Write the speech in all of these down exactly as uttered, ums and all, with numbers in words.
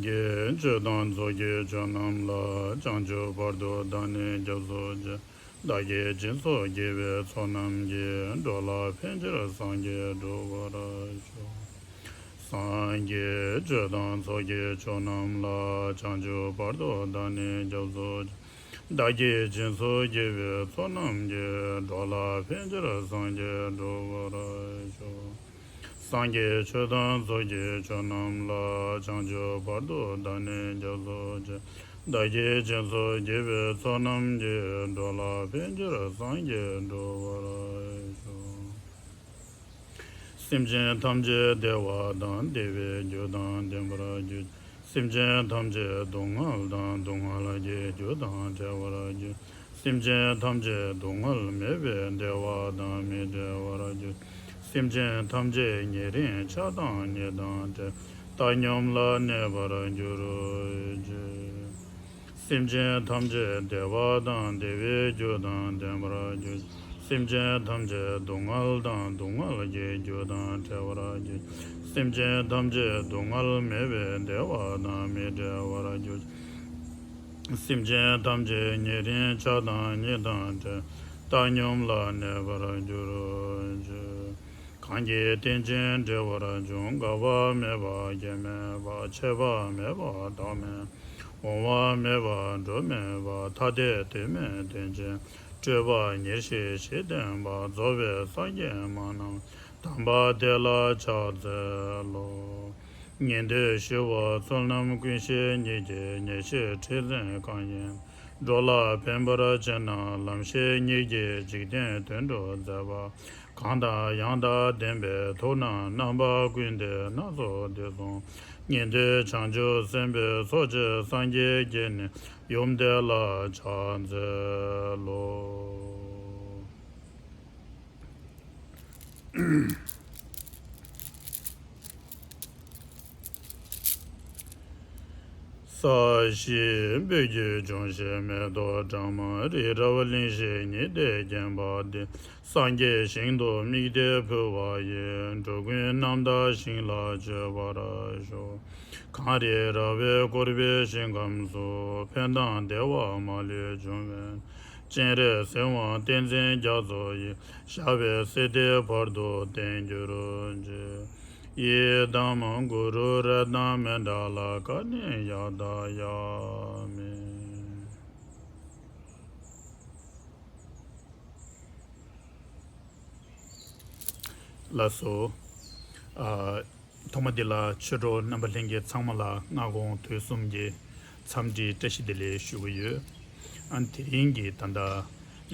གྱི་ཆོས་དང་ཚོགས་ཀྱི་མཆོག་རྣམས་ལ། བྱང་ཆུབ་བར་དུ་བདག་ནི་སྐྱབས་སུ་མཆི། བདག་གིས་སྦྱིན་སོགས་བགྱིས་པའི་ཚོགས་རྣམས་ཀྱིས། འགྲོ་ལ་ཕན་ཕྱིར་སངས་རྒྱས་འགྲུབ་པར་ཤོག། སངས་རྒྱས་ཆོས་དང་ཚོགས་ཀྱི་མཆོག་རྣམས་ལ། བྱང་ཆུབ་བར་དུ་བདག་ནི་སྐྱབས་སུ་མཆི། བདག་གིས་སྦྱིན་སོགས་བགྱིས་པའི་ཚོགས་རྣམས་ཀྱིས། འགྲོ་ལ་ཕན་ཕྱིར་སངས་རྒྱས་འགྲུབ་པར་ཤོག། སངས་རྒྱས་ཆོས་དང་ཚོགས་ཀྱི་མཆོག་རྣམས་ལ། བྱང་ཆུབ་བར་དུ་བདག་ནི་སྐྱབས་སུ་མཆི། བདག་གིས་སྦྱིན་སོགས་བགྱིས་པའི་ཚོགས་རྣམས་ཀྱིས། འགྲོ་ལ་ཕན་ཕྱིར་སངས་རྒྱས་འགྲུབ་པར་ཤོག། སེམས་ཅན་ཐམས་ཅད་བདེ་བ་དང་བདེ་བའི་རྒྱུ་དང་ལྡན་པར་གྱུར། སེམས་ཅན་ཐམས་ཅད་སྡུག་བསྔལ་དང་སྡུག་བསྔལ་གྱི་རྒྱུ་དང་བྲལ་བར་གྱུར། སེམས་ཅན་ཐམས་ཅད་སྡུག་བསྔལ་མེད་པའི་བདེ་བ་དང་མི་འབྲལ་བར་གྱུར། སེམས་ཅན་ཐམས་ཅད་ཉེ་རིང་ཆགས་སྡང་གཉིས་དང་བྲལ། བཏང་སྙོམས་ལ་གནས་པར་འགྱུར་ཅིག། སེམས་ཅན་ཐམས་ཅད་བདེ་བ་དང་བདེ་བའི་རྒྱུ་དང་ལྡན་པར་གྱུར། སེམས་ཅན་ཐམས་ཅད་སྡུག་བསྔལ་དང་སྡུག་བསྔལ་གྱི་རྒྱུ་དང་བྲལ་བར་གྱུར། སེམས་ཅན་ཐམས་ཅད་སྡུག་བསྔལ་མེད་པའི་བདེ་བ་དང་མི་འབྲལ་བར་གྱུར། སེམས་ཅན་ཐམས་ཅད་ཉེ་རིང་ཆགས་སྡང་གཉིས་དང་བྲལ། བཏང་སྙོམས་ལ་གནས་པར་འགྱུར་ཅིག། གང་གིས་རྟེན་ཅིང་འབྲེལ་བར་འབྱུང་། འགག་པ་མེད་པ་སྐྱེ་མེད་པ། ཆད་པ་མེད་པ་རྟག་མེད། འོང་བ་མེད་པ་འགྲོ་མེད་པ། ཐ་དད་དོན་མེད་རྟེན་ཅིང་འབྲེལ་བ། ཉེར་ཞི་ཞི་བསྟན་པ། རྫོགས་པའི་སངས་རྒྱས་མ་རྣམས། དམ་པ་དེ་ལ་ཕྱག་འཚལ་ལོ། ཉན་ཐོས་ཞི་བ་བསོད་ནམས་ཀུན་ཤེས་ཉིད་ཀྱིས། ཉེར་ཞིའི་ཁྲི་འཛིན་གང་ཡིན། འགྲོ་ལ་ཕན་པར་བྱེད་ན་ལམ་ཤེས་ཉིད་ཀྱིས། འཇིག་རྟེན་དོན་སྒྲུབ་མཛད་པ། གང་དང་ཡང་དག་ལྡན་པའི་ཐུགས་རྣམས། རྣམ་པ་ཀུན་ཏུ་སྣ་ཚོགས་བརྡལ་གསུམ། ཉན་ཐོས་བྱང་ཆུབ་སེམས་དཔའི་ཚོགས། ཆེ་སངས་རྒྱས་ཀྱི་ནི་ཡུམ་དེ་ལ་ཕྱག་འཚལ་ལོ། ས་གཞི་སྤོས་ཀྱིས་བྱུང་ཞིང་། མེ་ཏོག་བཀྲག་མ་རི་རབ་གླིང་བཞི་ཉི་ཟླས་བརྒྱན་པ་འདི། སངས་རྒྱས་ཞིང་དུ་དམིགས་ཏེ་འཕོ་བ་ཡི། འགྲོ་ཀུན་རྣམ་དག་ཞིང་ལ་སྤྱོད་པར་ཤོག། གངས་རི་ར་བས་བསྐོར་བའི་ཞིང་ཁམས་སུ། ཕན་དང་བདེ་བ་མ་ལུས་འབྱུང་བའི། སྤྱན་རས་གཟིགས་དབང་བསྟན་འཛིན་རྒྱ་མཚོ་ཡི། ཞབས་པད་སྲིད་མཐའི་བར་དུ་བརྟན་གྱུར་ཅིག། ཡི་དམ་གུ་རུ་རཏྣ་མཎྜལ་ཀ་ཎི་ཡ་ཏ་ཡ་མི། ལགས་སོ། ཨ། ཐོག་མ་འདི་ལ་ཆོས་གྲོགས་རྣམ་པ་ལྷན་རྒྱས་ཚང་མ་ལ་སྔ་དགོང་དུས་གསུམ་གྱི་འཚམས་འདྲིའི་བཀྲ་ཤིས་བདེ་ལེགས་ཞུ་གི་ཡོད། ཨ། དེ་རིང་གི་ད་ལྟ་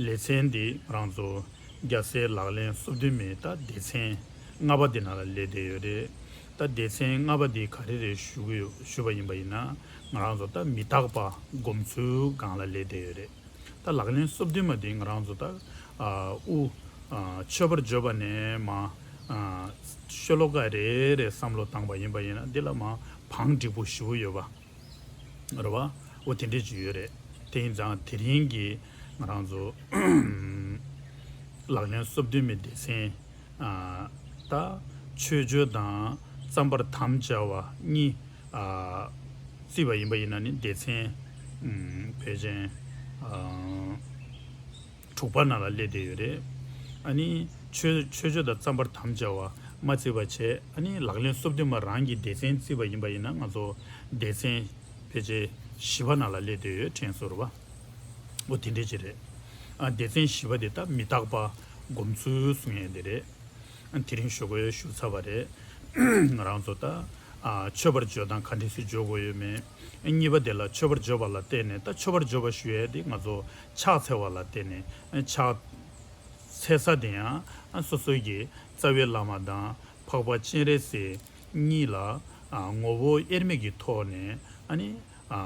ལེ་ཚན་འདི་ང་རང་ཚོ་རྒྱལ་སྲས་ལག་ལེན་སོ་བདུན་མའི་ད་སྡེ་ཚན་ལྔ་པ་འདི་ནང་ལ་སླེབས་བསྡད་ཡོད་རེད། ད་སྡེ་ཚན་ལྔ་པ་འདི་ག་རེ་རེད་ཞུ་གི་ཡོད། ཞུས་པ་ཡིན་པ་ཡིན་ན། ང་རང་ཚོ་ད་མི་རྟག་པ་སྒོམ་ཚུལ་སྒང་ལ་སླེབས་བསྡད་ཡོད་རེད། ད་ལག་ལེན་སོ་བདུན་མ་འདི་ང་རང་ཚོ་ད་ཨ་དབུ་ཨ་མཆོད་པར་བརྗོད་པ་ནས་མར་ཨ་ཤོ་ལོ་ཀ་རེ་རེ་བསམ་བློ་བཏང་པ་ཡིན་པ་ཡིན་ན། འདི་ལ་མར་བང་འགྲིག་པོ་ཞེ་པོ་ཡོད་པ་རེད་བ། འོ་དེ་འདྲས་ཅིག་ཡོད་རེད། དེ་ཡིན་ཙང་དེ་རིང་གི་ང་རང་ཚོ་ལག་ལེན་སོ་བདུན་མའི་སྡེ་ཚན་ཨ་ད་མཆོད་བརྗོད་དང་བརྩམ་པར་དམ་བཅའ་བ་གཉིས་ཨ་བརྩིས་པ་ཡིན་པ་ཡིན་ན་ནི། སྡེ་ཚན་ཨ་ཕལ་ཆེར་ཨ་དྲུག་པ་ནང་ལ་སླེབས་བསྡད་ཡོད་རེད། ཨ་ནི་མཆོད་མཆོད་བརྗོད་དང་བརྩམ་པར་དམ་བཅའ་བ་མ་བརྩིས་པ་བྱས། ཨ་ནི་ལག་ལེན་སོ་བདུན་མ་རང་གི་སྡེ་ཚན་བརྩིས་པ་ཡིན་པ་ཡིན་ན། ང་ཚོ་སྡེ་ཚན་ཕལ་ཆེར་བཞི་པ་ནང་ལ་སླེབས་བསྡད་ཡོད་དྲན་སོང་རེད་བ། འོ་དེ་འདྲས་ཅིག་རེད། ཨ་སྡེ་ཚན་བཞི་པ་དེ་ད་མི་རྟག་པ་སྒོམ་ཚུལ་གསུང་ཡས་དེ་རེད། དེ་རིང་ཞུ་དགོས་ཞུ་ཚར་བ་རེད། ང་རང་ཚོ་ད་ཨ་མཆོད་པར་བརྗོད་སྟངས་ག་འདྲ་སེ་བརྗོད་དགོས་ཡོད་མེད། གཉིས་པ་དེ་ལ་མཆོད་པར་བརྗོད་པ་ལ་བརྟེན་ནས། ད་མཆོད་པར་བརྗོད་པ་ཞུ་ཡས་དེ་ང་ཚོ་ཕྱག་འཚལ་བ་ལ་བརྟེན་ནས། ཕྱག་འཚལ་ས་དེ་ཡང་སོ་སོའི་གི་རྩ་བའི་བླ་མ་དང་འཕགས་པ་སྤྱན་རས་གཟིགས་གཉིས་ལ་ངོ་བོ་དབྱེར་མེད་ཀྱི་ཐོག་ནས། ཨ་ནི་ཨ་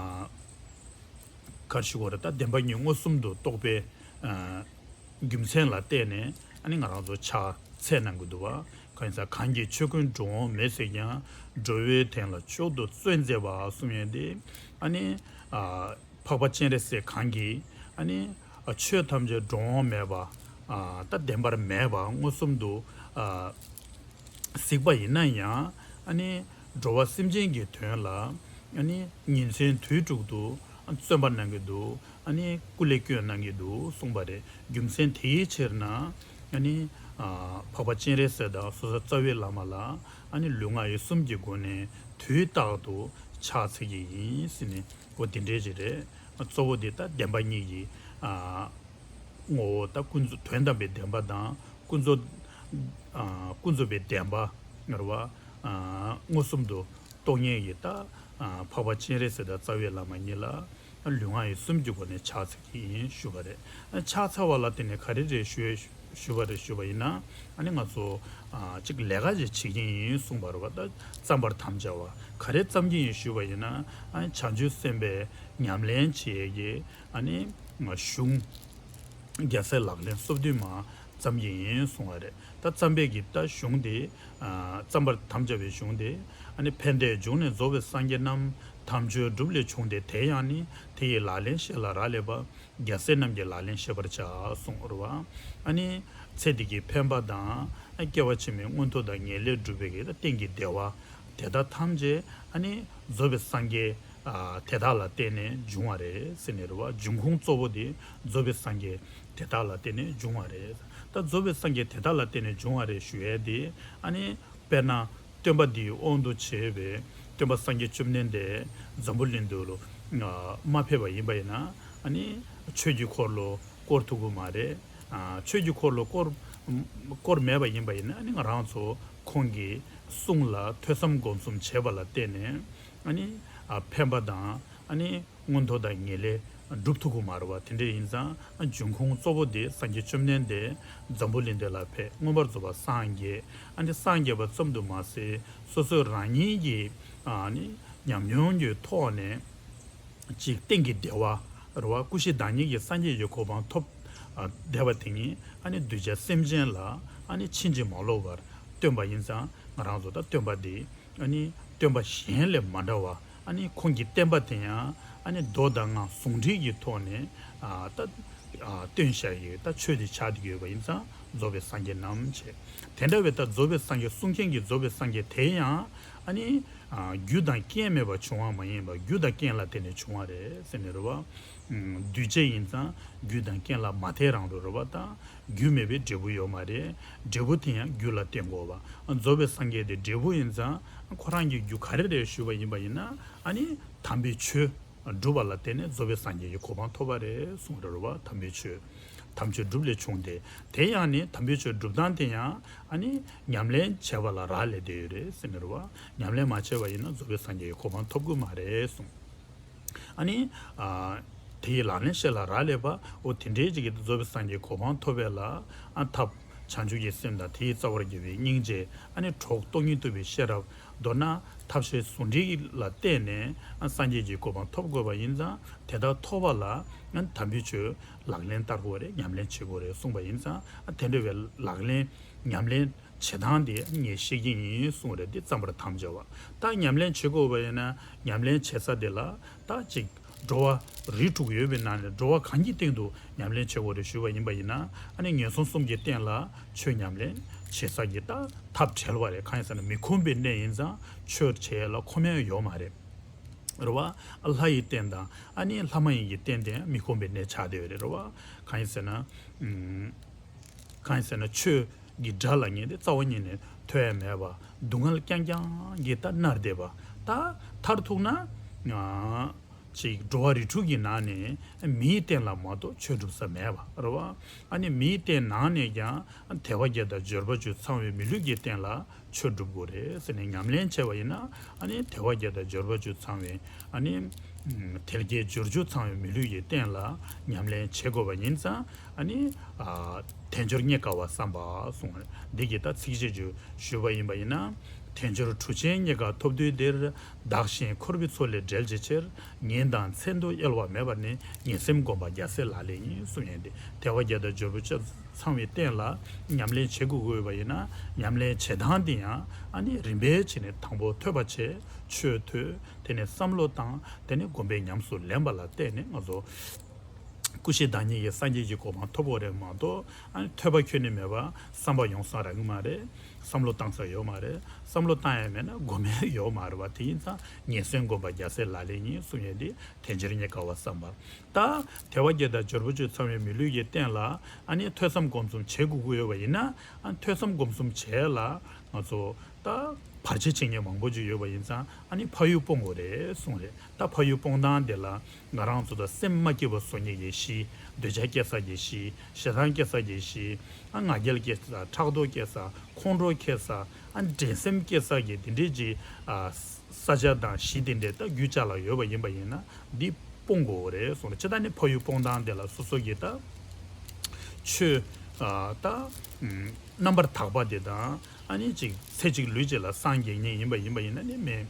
ག་རེ་ཞུ་དགོས་རེད། ད་བདེན་པ་གཉིས་མངོན་སུམ་དུ་རྟོགས་པའི་ཨ་རྒྱུ་མཚན་ལ་བརྟེན་ནས། ཨ་ནི་ང་རང་ཚོ་ཕྱག་འཚལ་གནང་གི་འདུག་བ། གང་ཡིན་ཟེར་ན། གང་གིས་ཆོས་ཀུན་འགྲོ་འོང་མེད་ཟེར་ཀྱང་། འགྲོ་བའི་དོན་ལ་མཆོག་ཏུ་བརྩོན་མཛད་པ་གསུང་ཡས་དེ། ཨ་ནི་ཨ་འཕགས་པ་སྤྱན་རས་གཟིགས་གང་གིས་ཨ་ནི་ཨ་ཆོས་ཐམས་ཅད་འགྲོ་འོང་མེད་པ། ཨ་ད་བདེན་པར་མེད་པ་མངོན་སུམ་དུ་ཨ་གཟིགས་པ་ཡིན་ན་ཡང་། ཨ་ནི་འགྲོ་བ་སེམས་ཅན་གྱི་དོན་ལ་ ཨ་ནི་ཉིན་མཚན་དུས་དྲུག་ཏུ་བརྩོན་པ་གནང་གི་འདུག་ཨ་ནི་སྐུ་ལས་བསྐྱོན་གནང་གི་འདུག་གསུངས་པ་རེད། རྒྱུ་མཚན་དེའི་ཕྱིར་ན་ཨ་ནི་འཕགས་པ་སྤྱན་རས་གཟིགས་དང་སོ་སོ་རྩ་བའི་བླ་མ་ལ་ཨ་ནི་ལུས་ངག་ཡིད་གསུམ་གྱི་སྒོ་ནས་དུས་རྟག་ཏུ་ཕྱག་འཚལ་གྱི་ཡིན་ཟེར་ནས་འོ་དེ་འདྲའི་ཅིག་རེད། གཙོ་བོ་དེ་ད་བདེན་པ་གཉིས་ཀྱི་ངོ་བོ་ད་ཀུན་རྫོབ་དོན་དམ་པའི་བདེན་པ་དང་ཀུན་རྫོབ་ཀུན་རྫོབ་པའི་བདེན་པ་ངར་བ་མངོན་སུམ་དུ་རྟོགས་ཉན་གྱི་ད་འཕགས་པ་སྤྱན་རས་གཟིགས་དང་རྩ་བའི་བླ་མ་གཉིས་ལ་ལུས་ངག་ཡིད་གསུམ་གྱི་སྒོ་ནས་ཕྱག་འཚལ་གྱི་ཡིན་ཞུ་བ་རེད། ཕྱག་འཚལ་བ་ལ་བརྟེན་ནས་ག་རེ་རེད་ཞུ་ཞུ་བ་རེད་ཞུ་བ་ཡིན་ན་ཨ་ནི་ང་ཚོ་གཅིག་ལས་ཀ་ཅིག་བྱེད་ཀྱི་ཡིན་གསུངས་པ་རེད་བ། ད་བརྩམ་པར་དམ་བཅའ་བ་ག་རེ་བརྩམ་གྱི་ཡིན་ཞུ་བ་ཡིན་ན་ཨ་ནི་བྱང་ཆུབ་སེམས་དཔའི་ཉམས་ལེན་བྱེད་ཀྱི་ཨ་ནི་གཞུང་རྒྱལ་སྲས་ལག་ལེན་སོ་བདུན་མ་བརྩམས་ཀྱི་ཡིན་གསུང་བ་རེད། ད་བརྩམས་པའི་གི་ད་གཞུང་དེ་ཨ་བརྩམ་པར་དམ་བཅའ་བའི་གཞུང་དེ་ཨ་ནི་ཕན་བདེའི་འབྱུང་གནས་རྫོགས་པའི་སངས་རྒྱས་རྣམས་དམ་ཆོས་སྒྲུབ་ལས་བྱུང་སྟེ། དེ་ཡང་ནི་དེ་ཡི་ལག་ལེན་བཤད་ལ་རག་ལས་པ། རྒྱལ་སྲས་རྣམས་ཀྱི་ལག་ལེན་བཤད་པར་བྱ་གསུངས་རེད་བ། ཨ་ནི་ཚེ་འདི་གི་ཕན་པ་དང་སྐྱེ་བ་ཕྱི་མའི་མངོན་མཐོ་དང་ངེས་ལེགས་སྒྲུབ་པའི་གི་ད་རྟེན་གྱི་བདེ་བ་དེ་དག་ཐམས་ཅད་ཨ་ནི་རྫོགས་པའི་སངས་རྒྱས་ཨ་དེ་དག་ལ་བརྟེན་ནས་འབྱུང་བ་རེད་ཟེར་ནས་རེད་བ། འབྱུང་ཁུངས་གཙོ་བོ་དེ་རྫོགས་པའི་སངས་རྒྱས་དེ་དག་ལ་བརྟེན་ནས་འབྱུང་བ་རེད། ད་རྫོགས་པའི་སངས་རྒྱས་དེ་དག་ལ་བརྟེན་ནས་འབྱུང་བ་རེད་ཞུ་ཡས་དེ་ཨ་ནི་དཔེར་ན་སྟོན་པ་འདིའི་དབང་དུ་བྱས་པའི་སྟོན་པ་སངས་རྒྱས་བཅོམ་ལྡན་འདས་འཛམ་བུ་གླིང་དུ་ལོ་མ་ཕེབས་པ་ཡིན་པ་ཡིན་ན་ཨ་ནི་ཆོས་ཀྱི་འཁོར་ལོ་བསྐོར་ཐུབ་ཀྱི་མ་རེད། ཆོས་ཀྱི་འཁོར་ལོ་བསྐོར་བསྐོར་མེད་པ་ཡིན་པ་ཡིན་ན་ཨ་ནི་ང་རང་ཚོ་ཁོང་གི་གསུང་ལ་ཐོས་བསམ་སྒོམ་གསུམ་བྱས་པ་ལ་བརྟེན་ནས་ཨ་ནི་ཕན་པ་དང་ཨ་ནི་མངོན་མཐོ་དང་ངེས་ལེགས་སྒྲུབ་ཐུབ་ཀྱི་མ་རེད་བ། དེ་འདྲ་ཡིན་ཙང་འབྱུང་ཁུངས་གཙོ་བོ་དེ་སངས་རྒྱས་བཅོམ་ལྡན་འདས་འཛམ་བུ་གླིང་འདི་ལ་ཕེབས་མངོན་པར་རྫོགས་པ་སངས་རྒྱས། ཨ་ནི་སངས་རྒྱས་པ་ཙམ་དུ་མ་ཟད་སོ་སོའི་རང་ཉིད་ཀྱི་ཨ་ནི་ཉམས་མྱོང་གི་ཐོག་ནས་ཅིག་གཏན་གྱི་བདེ་བ་རེད་བ། ཀུན་གཞི་བདག་ཉིད་ཀྱི་སངས་རྒྱས་ཀྱི་གོ་འཕང་ཐོབ་བསྡད་པ་དེ་ཉིད་ཨ་ནི་གདུལ་བྱ་སེམས་ཅན་ལ་ཨ་ནི་ཕྱིན་ཅི་མ་ལོག་པར་སྟོན་པ་ཡིན་ཙང་ང་རང་ཚོ་ད་སྟོན་པ་འདི་ཨ་ནི་སྟོན་པ་གཞན་ལས་མ་འདྲ་བ། ཨ་ནི་ཁོང་གི་བསྟན་པ་དེ་ཡང་ཨ་ནི་མདོ་དང་སྔགས་ཟུང་འབྲེལ་གྱི་ཐོག་ནས་ཨ་ད་ཨ་སྟོན་བྱ་ཡི་ད་ཆོས་དེ་ཆགས་བསྡད་ཡོད་པ་ཡིན་ཙང་རྫོགས་པའི་སངས་རྒྱས་རྣམས་བྱས། དེ་འདྲ་བའི་ད་རྫོགས་པའི་སངས་རྒྱས་གསུང་མཁན་གྱི་རྫོགས་པའི་སངས་རྒྱས་དེ་ཡང་ཨ་ནི་ཨ་རྒྱུ་དང་རྐྱེན་མེད་པར་བྱུང་བ་མ་ཡིན་པར་རྒྱུ་དང་རྐྱེན་ལ་བརྟེན་ནས་བྱུང་བ་རེད་ཟེར་ནས་རེད་བ། འདུས་བྱས་ཡིན་ཙང་རྒྱུ་དང་རྐྱེན་ལ་མ་བརྟེན་རང་རུ་རེད་བ་དང་། རྒྱུ་མེད་པའི་འབྲས་བུ་ཡོད་མ་རེད། འབྲས་བུ་དེ་ཡང་རྒྱུ་ལ་བརྟེན་དགོས་པ། རྫོགས་པའི་སངས་རྒྱས་དེ་འབྲས་བུ་ཡིན་ཙང་ཁོ་རང་གི་རྒྱུ་ག་རེ་རེད་ཞུས་པ་ཡིན་པ་ཡིན་ན་ཨ་ནི་དམ་པའི་ཆོས་སྒྲུབ་པ་ལ་བརྟེན་ནས་རྫོགས་པའི་སངས་རྒྱས་ཀྱི་གོ་འཕང་ཐོབ་པ་རེད་གསུངས་རེད་བ། དམ་པའི་ཆོས་དམ་ཆོས་སྒྲུབ་ལས་བྱུང་སྟེ། དེ་ཡང་ནི་དམ་པའི་ཆོས་སྒྲུབ་སྟངས་དེ་ཡང་ཨ་ནི་ཉམས་ལེན་བྱས་པ་ལ་རག་ལས་བསྡད་ཡོད་རེད་ཟེར་ནས་རེད་བ། ཉམས་ལེན་མ་བྱས་པ་ཡིན་ན་རྫོགས་པའི་སངས་རྒྱས་ཀྱི་གོ་འཕང་ཐོབ་ཀྱི་མ་རེད་གསུངས། ཨ་ནི་ཨ་དེ་ཡི་ལག་ལེན་བཤད་ལ་རག་ལས་པ། འོ་དེ་འདྲའི་ཅིག་གིས་རྫོགས་པའི་སངས་རྒྱས་གོ་འཕང་ཐོབ་པའི་ལ་ཨ་ཐབས་བྱང་ཆུབ་ཀྱི་སེམས་དང་དེའི་རྩ་བར་གྱུར་པའི་སྙིང་རྗེ། ཨ་ནི་གྲོགས་སྟོང་ཉིད་རྟོགས་པའི་ཤེས་རབ། མདོར་ན་ཐབས་ཤེས་ཟུང་འབྲེལ་ལ་བརྟེན་ནས་ཨ་སངས་རྒྱས་ཀྱི་གོ་འཕང་ཐོབ་དགོས་པ་ཡིན་ཙང་དེ་དག་ཐོབ་པ་ལ་ཨ་དམ་པའི་ཆོས་ལག་ལེན་བསྟར་དགོས་རེད། ཉམས་ལེན་བྱེད་དགོས་རེད་གསུངས་པ་ཡིན་ཙང་ཨ་དེ་འདྲ་བའི་ལག་ལེན་ཉམས་ལེན་བྱེད་སྟངས་དེ་ངས་ཤེས་ཀྱི་ཡིན་གསུངས་རེད། དེ་བརྩམ་པར་དམ་བཅའ་བ། ད་ཉམས་ལེན་བྱེད་དགོས་པ་ཡིན་ན་ཉམས་ལེན་བྱེད་ས་དེ་ལ་ད་ཅིག་འགྲོ་བ་རིགས་དྲུག་ཡོད་པའི་ནང་ནས་འགྲོ་བ་གང་གི་སྟེང་དུ་ཉམས་ལེན་བྱེད་དགོས་རེད་ཞུས་པ་ཡིན་པ་ཡིན་ན་ཨ་ནི་ངན་སོང་གསུམ་གྱི་སྟེང་ལ་ཆོས་ཉམས་ལེན་བྱེད་ས་གི་ད་ཐབས་བྲལ་བ་རེད། གང་ཡིན་ཟེར་ན་མི་ཁོམ་པའི་གནས་ཡིན་ཙང་ཆོས་བྱེད་ཡ་ལ་ཁོམ་ཡ་ཡོད་མ་རེད། རེད་བ། ལྷ་ཡི་རྟེན་དང་ཨ་ནི་ལྷ་མ་ཡིན་གྱི་རྟེན་དེ་མི་ཁོམ་པའི་གནས་ཆགས་བསྡད་ཡོད་རེད། རེད་བ། གང་ཡིན་ཟེར་ན། ཨུམ། གང་ཡིན་ཟེར་ན་ཆོས་ཀྱི་སྒྲ་ལ་ཉན་ཏེ་རྩ་བ་ཉིད་ནས་ཐོས་ཡ་མེད་པ། སྡུག་བསྔལ་རྐྱང་རྐྱང་གིས་ད་མནར་བསྡད་པ། ད་མཐར་ཐུག་ན། ཨ། ཅིག་འགྲོ་བ་རིགས་དྲུག་གི་ནང་ནས་མིའི་རྟེན་ལ་མ་གཏོགས་ཆོས་སྒྲུབ་ས་མེད་པ་རེད་བ། ཨ་ནི་མིའི་རྟེན་ནང་ནས་ཀྱང་དལ་བ་བརྒྱད་དང་འབྱོར་པ་བཅུ་ཚང་བའི་མི་ལུས་ཀྱི་རྟེན་ལ་ཆོས་སྒྲུབ་དགོས་རེད་ཟེར་ནས་ཉམས་ལེན་བྱས་པ་ཡིན་ན་ཨ་ནི་དལ་བ་བརྒྱད་དང་འབྱོར་པ་བཅུ་ཚང་བའི་ཨ་ནི་དལ་བརྒྱད་འབྱོར་བཅུ་ཚང་བའི་མི་ལུས་ཀྱི་རྟེན་ལ་ཉམས་ལེན་བྱེད་དགོས་པ་ཡིན་ཙང་ཨ་ནི་དལ་འབྱོར་རྙེད་དཀའ་བ་བསམ་པ་གསུངས། འདི་གི་ད་ཚིགས་བཅད་ཅིག་ཞུས་པ་ཡིན་པ་ཡིན་ན། དལ་འབྱོར་གྲུ་ཆེན་རྙེད་དཀའ་ཐོབ་དུས་འདིར། བདག་གཞན་འཁོར་བའི་མཚོ་ལས་བསྒྲལ་བྱའི་ཕྱིར། ཉིན་དང་མཚན་དུ་གཡེལ་བ་མེད་པར་ནི། ངན་སེམས་བསྒོམ་པ་རྒྱལ་སྲས་ལག་ལེན་ཡིན་གསུངས་ཡོད་དེ། དལ་བ་བརྒྱད་དང་འབྱོར་པ་བཅུ་ཚང་བའི་རྟེན་ལ་ཉམས་ལེན་བྱེད་དགོས་དགོས་པ་ཡིན་ན་ཉམས་ལེན་བྱེད་སྟངས་འདི་ཡང་ཨ་ནི་རིམ་པས་བྱས་ནས་དང་པོ་ཐོས་པ་བྱས། ཆོས་ཐོས། དེ་ནས་བསམ་བློ་བཏང་། དེ་ནས་སྒོམ་པས་ཉམས་སུ་ལེན་པ་ལ་བརྟེན་ནས་ང་ཚོ་ སྐུ་བཞི་བདག་ཉིད་ཀྱི་སངས་རྒྱས་ཀྱི་གོ་འཕང་ཐོབ་དགོས་རེད་མ་གཏོགས། ཨ་ནི་ཐོས་པ་ཁྱོན་ནས་མེད་པ་བསམ་པ་ཡོང་ས་རག་གི་མ་རེད། བསམ་བློ་བཏང་ས་ཡོད་མ་རེད། བསམ་བློ་བཏང་ཡ་མེད་ན་སྒོམ་ཡ་ཡོད་མ་རེད་བ། དེ་ཡིན་ཙང་ངན་སོང་སྒོམ་པ་རྒྱལ་སྲས་ལག་ལེན་ཡིན་གསུང་ཡས་དེ་དལ་འབྱོར་རྙེད་དཀའ་བ་བསམ་པ། ད་དལ་བ་བརྒྱད་དང་འབྱོར་པ་བཅུ་ཚང་བའི་མི་ལུས་ཀྱི་རྟེན་ལ་ཨ་ནི་ཐོས་བསམ་སྒོམ་གསུམ་བྱེད་དགོས་ཀྱི་ཡོད་པ་ཡིན་ན། ཨ་ཐོས་བསམ་སྒོམ་གསུམ་བྱས་ལ་ང་ཚོ་ད་བར་ཆད་བྱེད་མཁན་མང་པོ་ཅིག་ཡོད་པ་ཡིན་ཙང་ཨ་ནི་ཕ་ཡུལ་སྤོང་དགོས་རེད་གསུངས་རེད། ད་ཕ་ཡུལ་སྤོང་སྟངས་དེ་ལ་ང་རང་ཚོ་ད་སེམས་མ་སྐྱིད་པ་བཟོ་མཁན་གྱི་གཞི། འདོད་ཆགས་སྐྱེ་ས་གི་གཞི། ཞེ་སྡང་སྐྱེ་ས་གི་གཞི། ཨ་ང་རྒྱལ་སྐྱེ་ས། ཕྲག་དོག་སྐྱེ་ས། ཁོང་ཁྲོ་སྐྱེ་ས། ཨ་འགྲན་སེམས་སྐྱེ་ས་གི་དེ་འདྲའི་གི་ཨ་ས་ཆ་དང་གཞི་དེ་འདྲའི་ད་རྒྱུད་ཆ་ལ་ཡོད་པ་ཡིན་པ་ཡིན་ན་འདི་སྤོང་དགོས་རེད་གསུངས་རེད། ཅི་ད་ནི་ཕ་ཡུལ་སྤོང་སྟངས་དེ་ལ་སོ་སོ་གི་ད་ཆོས་ཨ་ད་ཨམ་རྣམ་པར་དག་པ་དེ་དང་ཨ་ནི་ཅིག་ཚེ་གཅིག་ལུས་གཅིག་ལ་སངས་རྒྱས་མཁན་ཡིན་པ་ཡིན་པ་ཡིན་ན་ནི་མེད།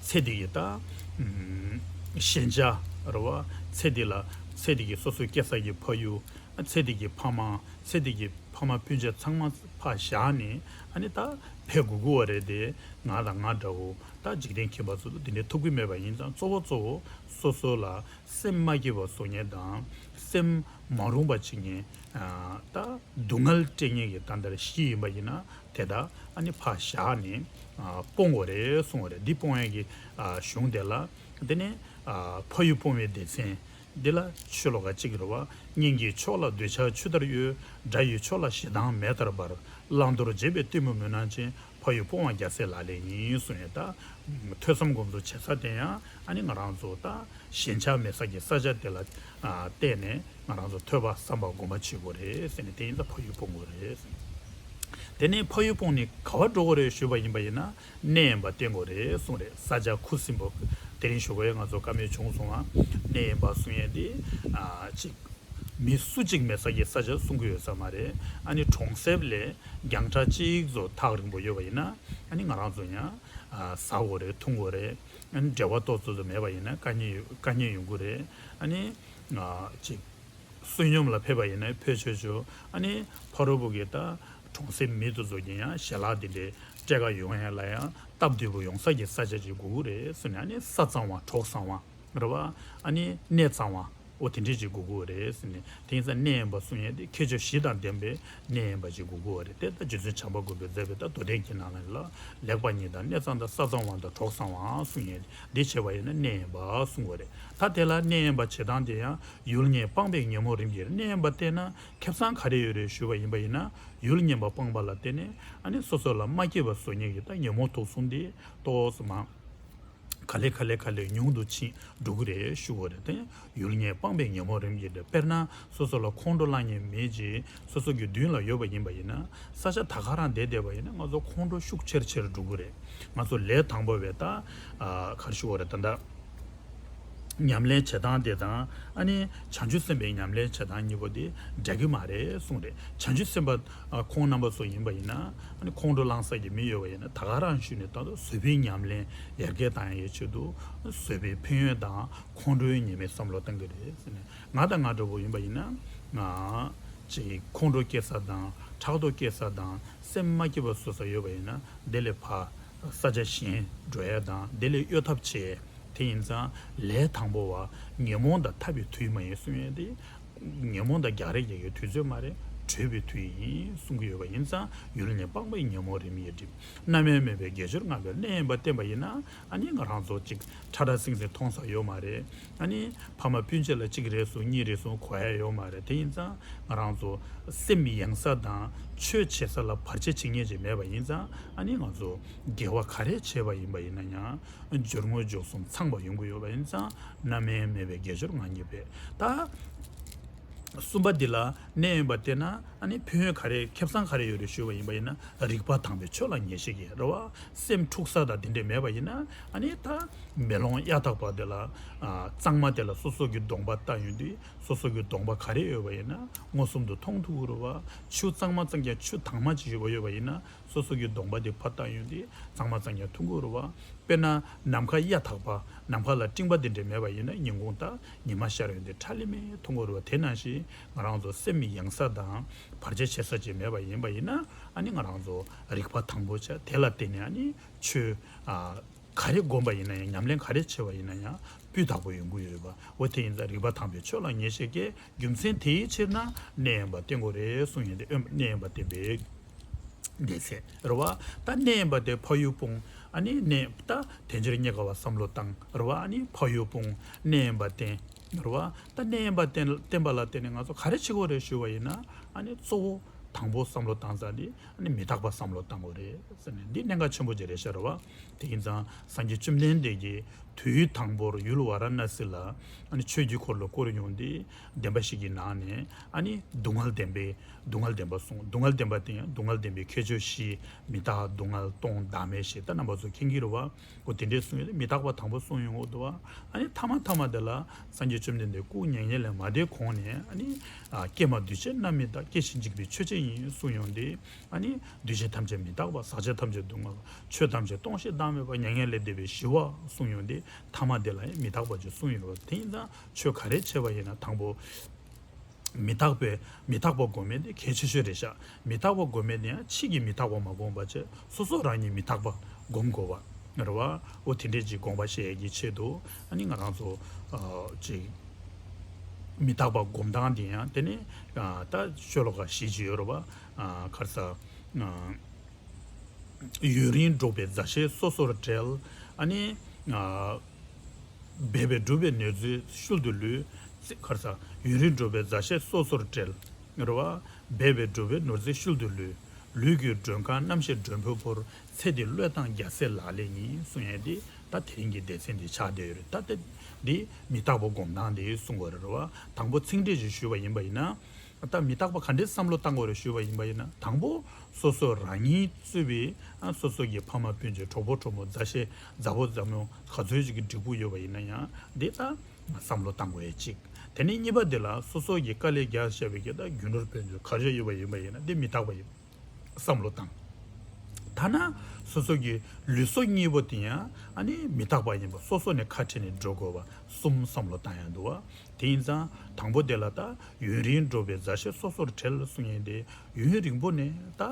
ཚེ་འདི་ཡི་ད་ཨམ་ཞེན་ཆགས་རེད་བ། ཚེ་འདི་ལ་ཚེ་འདི་གི་སོ་སོའི་སྐྱེ་ས་ཀྱི་ཕ་ཡུལ། ཚེ་འདི་གི་ཕ་མ། ཚེ་འདི་གི་ཕ་མ་སྤུན་མཆེད་ཚང་མ་ཕར་བཞག་ནས་ཨ་ནི་ད་ཕེབས་དགོས་ཀྱི་ཡོད་རེད་དེ། ང་དང་ང་འདྲ་བོ་ད་འཇིག་རྟེན་ཁྱིམ་པ་ཚོ་དེ་འདྲའི་ཐུབ་ཀྱི་མེད་པ་ཡིན་ཙང་གཙོ་བོ་གཙོ་བོ་སོ་སོ་ལ་སེམས་མ་སྐྱིད་པ་བཟོ་མཁན་དང་སེམས་མ་རུངས་པ་བྱེད་མཁན། ཨ་ད་སྡུག་བསྔལ་སྤྲད་མཁན་གྱི་ད་ལྟར་གཞི་ཡིན་པ་ཡིན་ན། དེ་དག་ཨ་ནི་ཕར་བཞག་ནས་ཨ་སྤོང་དགོས་རེད་གསུང་བ་རེད། འདི་སྤོང་ཡས་ཀྱི་ཨ་གཞུང་དེ་ལ། དེ་ནས་ཨ་ཕ་ཡུལ་སྤོང་བའི་སྡེ་ཚན་འདི་ལ་ཤོ་ལོ་ཀ་གཅིག་རེད་བ། གཉེན་གྱི་ཕྱོགས་ལ་འདོད་ཆགས་ཆུ་ལྟར་གཡོ། དགྲ་ཡི་ཕྱོགས་ལ་ཞེ་སྡང་མེ་ལྟར་འབར། བླང་དོར་བརྗེད་པའི་གཏི་མུག་མུན་ནག་ཅན། ཕ་ཡུལ་སྤོང་བ་རྒྱལ་སྲས་ལག་ལེན་ཡིན་གསུངས་ཡས། ད་ཐོས་བསམ་སྒོམ་གསུམ་བྱེད་ས་དེ་ཡང་ཨ་ནི་ང་རང་ཚོ་ད་ཞེན་ཆགས་མེད་ས་ཀྱི་ས་ཆ་དེ་ལ་ཨ་བལྟས་ནས་ང་རང་ཚོ་ཐོས་པ་བསམ་པ་སྒོམ་པ་བྱེད་དགོས་རེད་ཟེར་ནས། དེ་ཡིན་ཙང་ཕ་ཡུལ་སྤོང་དགོས་རེད་ཟེར་ནས། དེ་ནས་ཕ་ཡུལ་སྤོང་ནས་ག་བར་འགྲོ་དགོས་རེད་ཞུས་པ་ཡིན་པ་ཡིན་ན། གནས་དབེན་པ་བསྟེན་དགོས་རེད་གསུངས་རེད། ས་ཆ་ཁུ་སིམ་པོ། དེ་རིང་ཞུ་དགོས་ཡ་ང་ཚོ་བཀའ་མོལ་བྱུང་སོང་བ། གནས་དབེན་པ་གསུང་ཡས་དེ་ཨ་ཅིག་མི་སུ་གཅིག་མེད་ས་ཀྱི་ས་ཆ་གསུང་གི་ཡོད་ས་མ་རེད། ཨ་ནི་གྲོང་གསེབ་ལས་རྒྱང་གྲགས་གཅིག་ཙམ་ཐག་རིང་པོ་ཡོད་པ་ཡིན་ན་ཨ་ནི་ང་རང་ཚོ་ཡང་ཨ་ཟ་དགོས་རེད། འཐུང་དགོས་རེད། ཨ་ནི་འབྲེལ་བ་ཏོག་ཙམ་ཙམ་མེད་པ་ཡིན་ན་དཀའ་ངལ་ཡོད། དཀའ་ངལ་ཡོང་གི་རེད། ཨ་ནི་ང་ཅིག་བསོད་སྙོམས་ལ་ཕེབས་པ་ཡིན་ན་ཕེབས་ཆོག་ཆོག་ཨ་ནི་ཕ་རོལ་པོ་གི་ད་གྲོང་གསེབ་མི་དེ་ཚོ་གི་ཡང་ཞལ་ལག་དེ་འདྲའི་སྤྲད་ག་ཡོང་ཡ་ལ་ཡང་སྟབས་བདེ་པོ་ཡོང་ས་ཀྱི་ས་ཆ་ཅིག་དགོས་ཀྱི་རེད་ཟེར་ནས། ཨ་ནི་ས་གཙང་བ། གྲོགས་བཟང་བ་རེད་བ། ཨ་ནི་གནས་གཙང་བ། འོ་དེ་འདྲས་ཅིག་དགོས་ཀྱི་རེད་ཟེར་ནས། དེང་སང་གནས་དབེན་པ་གསུང་ཡས་དེ་ཁྱད་ཆོས་བཞི་དང་ལྡན་པའི་གནས་དབེན་པ་ཅིག་དགོས་ཀྱི་རེད་དེ། ད་རྗེ་བཙུན་བྱམས་པ་མགོན་པོས་མཛད་པའི་ད་མདོ་སྡེ་གི་ནང་ལ་ལེགས་པ་གཉིས་དང་། གནས་གཙང་དང་། ས་གཙང་བ་དང་། གྲོགས་བཟང་བ་གསུང་ཡས་འདི་བྱས་པ་ཡིན་ན་གནས་དབེན་པ་གསུང་གི་རེད། ད་དེ་ལ་གནས་དབེན་པ་བྱེད་སྟངས་དེ་ཡང་ཡུལ་ངན་སྤངས་པས་ཉོན་མོངས་རིམ་གྱིས། གནས་དབེན་པ་བསྟེན་ན་ཁེ་བཟང་ག་རེ་ཡོད་རེད་ཞུས་པ་ཡིན་པ་ཡིན་ན། ཡུལ་ངན་པ་སྤངས་པ་ལ་བརྟེན་ནས་ཨ་ནི་སོ་སོ་ལ་མ་སྐྱིད་པ་བཟོ་མཁན་གྱི་ད་ཉོན་མོངས་དུག་གསུམ་དེ་ཏོག་ཙམ་མང་། ག་ལེ་ག་ལེ་ག་ལེ་ཉུང་དུ་ཕྱིན་འགྲོ་གི་རེད་ཞུ་དགོས་རེད་དེ། ཡུལ་ངན་སྤངས་པས་ཉོན་མོངས་རིམ་གྱིས་འགྲིབ། དཔེར་ན་སོ་སོ་ལ་ཁོང་ཁྲོ་ལངས་མཁན་མི་ཅིག་སོ་སོ་གི་མདུན་ལ་ཡོད་པ་ཡིན་པ་ཡིན་ན། ས་ཆ་ད་ག་རང་བསྡད་བསྡད་པ་ཡིན་ན་ང་ཚོ་ཁོང་ཁྲོ་ཤུགས་ཆེར་ཆེར་འགྲོ་གི་རེད། ང་ཚོ་ལས་དང་པོ་བས་ད་ཨ་ག་རེ་ཞུ་དགོས་རེད། ད་ལྟ་ཉམས་ལེན་བྱེད་སྟངས་དེ་དང་ཨ་ནི་བྱང་ཆུབ་སེམས་དཔའི་ཉམས་ལེན་བྱེད་སྟངས་གཉིས་པོ་དེ་འདྲ་གི་མ་རེད་གསུངས་རེད། བྱང་ཆུབ་སེམས་དཔའ་ཨ་ཁོང་རྣམ་པ་ཚོ་ཡིན་པ་ཡིན་ན། ཨ་ནི་ཁོང་ཁྲོ་ལངས་ས་ཀྱི་མི་ཡོད་པ་ཡིན་ན་ད་ག་རང་ཞུས་ནས་ད་དུང་བཟོད་པའི་ཉམས་ལེན་ཡར་རྒྱས་བཏང་ཡའི་ཆེད་དུ་བཟོད་པའི་ཕན་ཡོན་དང་ཁོང་ཁྲོའི་ཉེས་དམིགས་བསམ་བློ་བཏང་གི་རེད་ཟེར་ནས། ང་དང་ང་འདྲ་བོ་ཡིན་པ་ཡིན་ན་ང་ཅིག་ཁོང་ཁྲོ་སྐྱེ་ས་དང་ཕྲག་དོག་སྐྱེ་ས་དང་སེམས་མ་སྐྱིད་པ་བཟོ་ས་ཡོད་པ་ཡིན་ན་དེ་ལས་ཕར་ས་ཆ་གཞན་འགྲོ་ཡ་དང་དེ་ལས་གཡོལ་ཐབས་བྱེད། དེ་ཡིན་ཙང་ལས་དང་པོ་བ་ཉོན་མོངས་དང་འཐབ་པའི་དུས་མ་ཡིན་གསུང་ཡས་དེ། ཉོན་མོངས་དང་རྒྱག་རེས་རྒྱག་ཡའི་དུས་ཚོད་མ་རེད། གྲོལ་བའི་དུས་ཡིན་གསུང་གི་ཡོད་པ་ཡིན་ཙང་ཡུལ་ངན་སྤངས་པས་ཉོན་མོངས་རིམ་གྱིས་འགྲིབ། རྣམ་གཡེང་མེད་པའི་དགེ་སྦྱོར་ངན་པས། གནས་དབེན་པ་བསྟེན་པ་ཡིན་ན་ཨ་ནི་ང་རང་ཚོ་ཅིག་ཁྲ་ཁྲ་སིང་སིང་མཐོང་ས་ཡོད་མ་རེད། ཨ་ནི་ཕ་མ་སྤུན་མཆེད་ལ་གཅིག་རེ་ཟུང་གཉིས་རེ་ཟུང་གོ་ཡ་ཡོད་མ་རེད། དེ་ཡིན་ཙང་ང་རང་ཚོ་སེམས་ཡེངས་ས་དང་ཆོས་བྱེད་ས་ལ་བར་ཆད་བྱེད་མཁན་ཅིག་མེད་པ་ཡིན་ཙང་ཨ་ནི་ང་ཚོ་དགེ་བ་ག་རེ་བྱས་པ་ཡིན་པ་ཡིན་ན་ཡང་སྦྱོར་དངོས་རྗེས་གསུམ་ཚང་བ་ཡོང་གི་ཡོད་པ་ཡིན་ཙང་རྣམ་གཡེང་མེད་པའི་དགེ་སྦྱོར་ངན་གྱིས་འབད། ད་གསུམ་པ་འདི་ལ་གནས་དབེན་པ་བསྟེན་ན་ཨ་ནི་ཕན་ཡོན་ག་རེ་ཁེ་བཟང་ག་རེ་ཡོད་རེད་ཞུས་པ་ཡིན་པ་ཡིན་ན། རིག་པ་དྭངས་པའི་ཆོས་ལ་ངེས་ཤེས་སྐྱེ་རེད་བ། སེམས་འཁྲུག་ས་དང་དེ་འདྲས་མེད་པ་ཡིན་ན་ཨ་ནི་ད་མེ་ལོང་གཡའ་དག་པ་དེ་ལ་ཨ་གཙང་མ་དེ་ལ་སོ་སོ་གི་གདོང་པ་ལྟ་ཡོང་དུས་སོ་སོ་གི་གདོང་པ་ག་རེ་ཡོད་པ་ཡིན་ན་མངོན་སུམ་དུ་མཐོང་ཐུབ་ཀྱི་རེད་བ། ཆུ་གཙང་མ་གཙང་རྐྱང་ཆུ་དྭངས་མ་ཅིག་ཡོད་པ་ཡོད་པ་ཡིན་ན། སོ་སོ་གི་གདོང་པ་དེ་ཕར་བལྟ་ཡོང་དུས་གཙང་མ་གཙང་རྐྱང་མཐོང་གི་རེད་བ། དཔེར་ན་ནམ་མཁའ་གཡའ་དག་པ། ནམ་མཁའ་ལ་སྤྲིན་པ་དེ་འདྲས་མེད་པ་ཡིན་ན་ཉིན་གུང་དང་ཉི་མ་ཤར་ཡོང་དུས་ཁྲ་ལམ་མེ་མཐོང་གི་རེད་བ། དེ་ནང་བཞིན་ང་རང་ཚོ་སེམས་ཡེངས་ས་དང་བར་ཆད་བྱེད་ས་ཅིག་མེད་པ་ཡིན་པ་ཡིན་ན་ཨ་ནི་ང་རང་ཚོ་རིག་པ་དྭངས་པོ་བྱས། དེ་ལ་བརྟེན་ནས་ཨ་ནི་ཆོས་ཨ་ ག་རེ་བསྒོམས་པ་ཡིན་ན་ཡང་ཉམས་ལེན་ག་རེ་བྱས་པ་ཡིན་ན་ཡང་སྤུས་དག་པོ་ཡོང་གི་ཡོད་པ། འོ་དེ་ཡིན་ཙང་རིགས་པ་དང་པོའི་ཆོས་ལ་ངེས་ཤེས་སྐྱེ། རྒྱུ་མཚན་དེའི་ཕྱིར་ན་གནས་དབེན་པ་བསྟེན་དགོས་རེད་གསུངས་ཡོད་དེ། གནས་དབེན་པ་བསྟེན་པའི་སྡེ་ཚན་རེད་བ། ད་གནས་དབེན་པ་དེ་ཕ་ཡུལ་སྤོང་། ཨ་ནི་གནས་ད་དལ་འབྱོར་རྙེད་དཀའ་བ་བསམ་བློ་བཏང་རེད་བ། ཨ་ནི་ཕ་ཡུལ་སྤོང་། གནས་དབེན་པ་བསྟེན་རེད་བ། ད་གནས་དབེན་པ་བསྟེན་བསྟེན་པ་ལ་བརྟེན་ནས་ང་ཚོ་ག་རེ་བྱེད་དགོས་རེད་ཞུས་པ་ཡིན་ན། ཨ་ནི་གཙོ་བོ་དང་པོ་བསམ་བློ་བཏང་ས་དེ་ཨ་ནི་མི་རྟག་པ་བསམ་བློ་བཏང་དགོས་རེད་ཟེར་ནས། འདི་གནད་འགག་ཆེན་པོ་ཅིག་རེད་ཤག་རེད་བ། དེ་ཡིན་ཙང་སངས་རྒྱས་བཅོམ་ལྡན་འདས་ཀྱིས་དུས་དང་པོར་ཡུལ་ཝཱ་ར་ཎ་སི་ལ་ཨ་ནི་ཆོས་ཀྱི་འཁོར་ལོ་བསྐོར་ཡོང་སྟེ། བདེན་པ་བཞི་གི་ནང་ནས་ཨ་ནི་སྡུག་བསྔལ་བདེན་པའི་སྡུག་བསྔལ་བདེན་པ་གསུངས། སྡུག་བསྔལ་བདེན་པ་དེ་ཡང་སྡུག་བསྔལ་བདེན་པའི་ཁྱད་ཆོས་བཞི། མི་རྟག། སྡུག་བསྔལ། སྟོང་། བདག་མེད་ཞེས་ད་རྣམ་པ་ཚོ་མཁྱེན་གྱི་རེད་བ། འོ་དེ་འདྲས་གསུངས་ཡོད། མི་རྟག་པ་དང་པོ་གསུངས་ཡོང་གི་འདུག་བ། ཨ་ནི་ཐ་མ་ཐ་མ་དེ་ལ་སངས་རྒྱས་བཅོམ་ལྡན་འདས་སྐུ་མྱ་ངན་ལས་མ་འདས་གོང་ནས་ཨ་ནི་ཨ་ཀྱེ་མ་འདུས་བྱས་རྣམ་སྨིན་དག། སྐྱེ་ཞིང་འཇིག་པའི་ཆོས་ཅན་ཡིན་གསུངས་ཡོང་སྟེ། ཨ་ནི་འདུས་བྱས་ཐམས་ཅད་མི་རྟག་པ། ཟག་བཅས་ཐམས་ཅད་སྡུག་བསྔལ་བ། ཆོས་ཐམས་ཅད་སྟོང་ཞིང་བདག་མེད་པ། མྱ་ངན་ལས་འདས་པའི་ཞི་བ་གསུངས་ཡོང་སྟེ། ཐ་མ་དེ་ལ་ཡང་མི་རྟག་པ་ཅིག་གསུངས་ཡོད་པ། དེ་ཡིན་ཙང་ཆོས་ག་རེ་བྱས་པ་ཡིན་ན་དང་པོ་མི་རྟག་པའི་མི་རྟག་པ་སྒོམ་ཡས་དེ་གལ་ཆེ་ཤོས་རེད་ཤག་མི་རྟག་པ་སྒོམ་ཡས་དེ་ཡང་ཕྱི་གི་མི་རྟག་པ་མ་བསྒོམ་པ་བྱས། སོ་སོ་རང་ཉིད་མི་རྟག་པ་སྒོམ་དགོས་པ་རེད་བ། འོ་དེ་འདྲས་ཅིག་དགོངས་པ་བཞེས་ཡས་ཀྱི་ཆེད་དུ་ཨ་ནི་ང་རང་ཚོ་ཨ་ཅིག་མི་རྟག་པ་སྒོམ་སྟངས་དེ་ཡང་དེ་ནི་ཨ་ད་ཤོ་ལོ་ཀ་བཞི་ཅིག་ཡོད་རེད་བ། ཨ་ག་རེ་ཟེར། ཨ་ཡུན་རིང་འགྲོགས་པའི་མཛའ་བཤེས་སོ་སོར་བྲལ། ཨ་ནི་ཨ་འབད་པས་བསྒྲུབས་པའི་ནོར་རྫས་ཤུལ་དུ་ལུས། ག་རེ་ཟེར། ཡུན་རིང་འགྲོགས་པའི་མཛའ་བཤེས་སོ་སོར་བྲལ། རེད་བ། འབད་པས་བསྒྲུབས་པའི་ནོར་རྫས་ཤུལ་དུ་ལུས། ལུས་ཀྱི་མགྲོན་ཁང་རྣམ་ཤེས་མགྲོན་པོའི་བུར། ཚེ་འདི་བློས་བཏང་རྒྱལ་སྲས་ལག་ལེན་ཡིན། གསུང་ཡས་འདི་ད་དེ་རིང་གི་སྡེ་ཚན་འདི་ཆགས་བསྡད་ཡོད་རེད། ད་ལྟ་འདི་མི་རྟག་པ་སྒོམ་སྟངས་འདི་གསུང་དགོས་རེད་བ། དང་པོ་ཚིག་འགྲེལ་ཞིག་ཞུས་པ་ཡིན་པ་ཡིན་ན། ད་མི་རྟག་པ་ག་འདྲའི་བསམ་བློ་བཏང་དགོས་རེད་ཞུས་པ་ཡིན་པ་ཡིན་ན། དང་པོ་སོ་སོ་རང་ཉིད་གཙོས་པའི་ཨ་སོ་སོ་གི་ཕ་མ་སྤུན་མཆེད་གྲོགས་པོ་གྲོགས་མོ་མཛའ་བཤེས་མཛའ་བོ་མཛའ་མོ་ག་ཚོད་ཅིག་གི་འབྲས་བུ་ཡོད་པ་ཡིན་ན་ཡང་འདི་ད་བསམ་བློ་བཏང་དགོས་ཡས་གཅིག་དེ་ནས་གཉིས་པ་འདི་ལ་སོ་སོ་གི་དཀའ་ལས་རྒྱག་བཞག་པའི་གི་ད་རྒྱུ་ནོར་སྤུན་མཆེད་ག་ཚོད་ཡོད་པ་ཡིན་པ་ཡིན་ན་འདི་མི་རྟག་པ་ཡིན། བསམ་བློ་བཏང་། ཐ་ན་སོ་སོ་གི་ལུས་སྲོག་གཉིས་པོ་དེ་ཡང་ཨ་ནི་མི་རྟག་པ་ཡིན་པ་སོ་སོ་ནས་ཁ་བྲལ་ནས་འགྲོ་དགོས་པ་གསུམ་བསམ་བློ་བཏང་ཡང་འདུག་བ། དེ་ཡིན་ཙང་དང་པོ་དེ་ལ་ད་ཡུན་རིང་འགྲོགས་པའི་མཛའ་བཤེས་སོ་སོར་བྲལ་གསུང་ཡས་དེ་ཡུན་རིང་པོ་ནས་ད་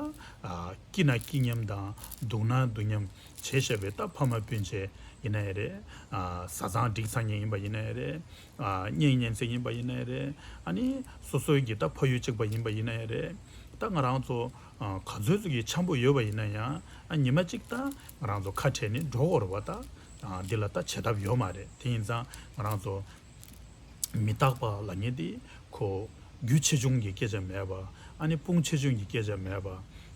ཨ་སྐྱིད་ན་སྐྱིད་མཉམ་དང་སྡུག་ན་སྡུག་མཉམ་བྱས་བཞག་པའི་ད་ཕ་མ་སྤུན་མཆེད་ཡིན་ན་ཡང་རེད། ཨ་བཟའ་ཚང་འགྲིག་ཚང་ཉེ་ཡིན་པ་ཡིན་ན་ཡང་རེད། ཨ་གཉེན་ཉེ་ཚན་ཡིན་པ་ཡིན་ན་ཡང་རེད། ཨ་ནི་སོ་སོའི་གི་ད་ཕ་ཡུལ་གཅིག་པ་ཡིན་པ་ཡིན་ན་ཡང་རེད། ད་ང་རང་ཚོ་ཨ་ག་ཚོད་ཅིག་གི་འཆམ་པོ་ཡོད་པ་ཡིན་ན་ཡང་ཨ་ཉི་མ་གཅིག་ད་ང་རང་ཚོ་ཁ་བྲལ་ནས་འགྲོ་དགོས་རེད་བ། ད་ཨ་འདི་ལ་ད་བྱེད་ཐབས་ཡོད་མ་རེད། དེ་ཡིན་ཙང་ང་རང་ཚོ་མི་རྟག་པ་ལབ་མཁན་དེ་ཁོ་རྒྱུ་ཆེ་ཆུང་གི་སྐད་ཆ་མེད་པ། ཨ་ནི་དཔུང་ཆེ་ཆུང་གི་སྐད་ཆ་མེད་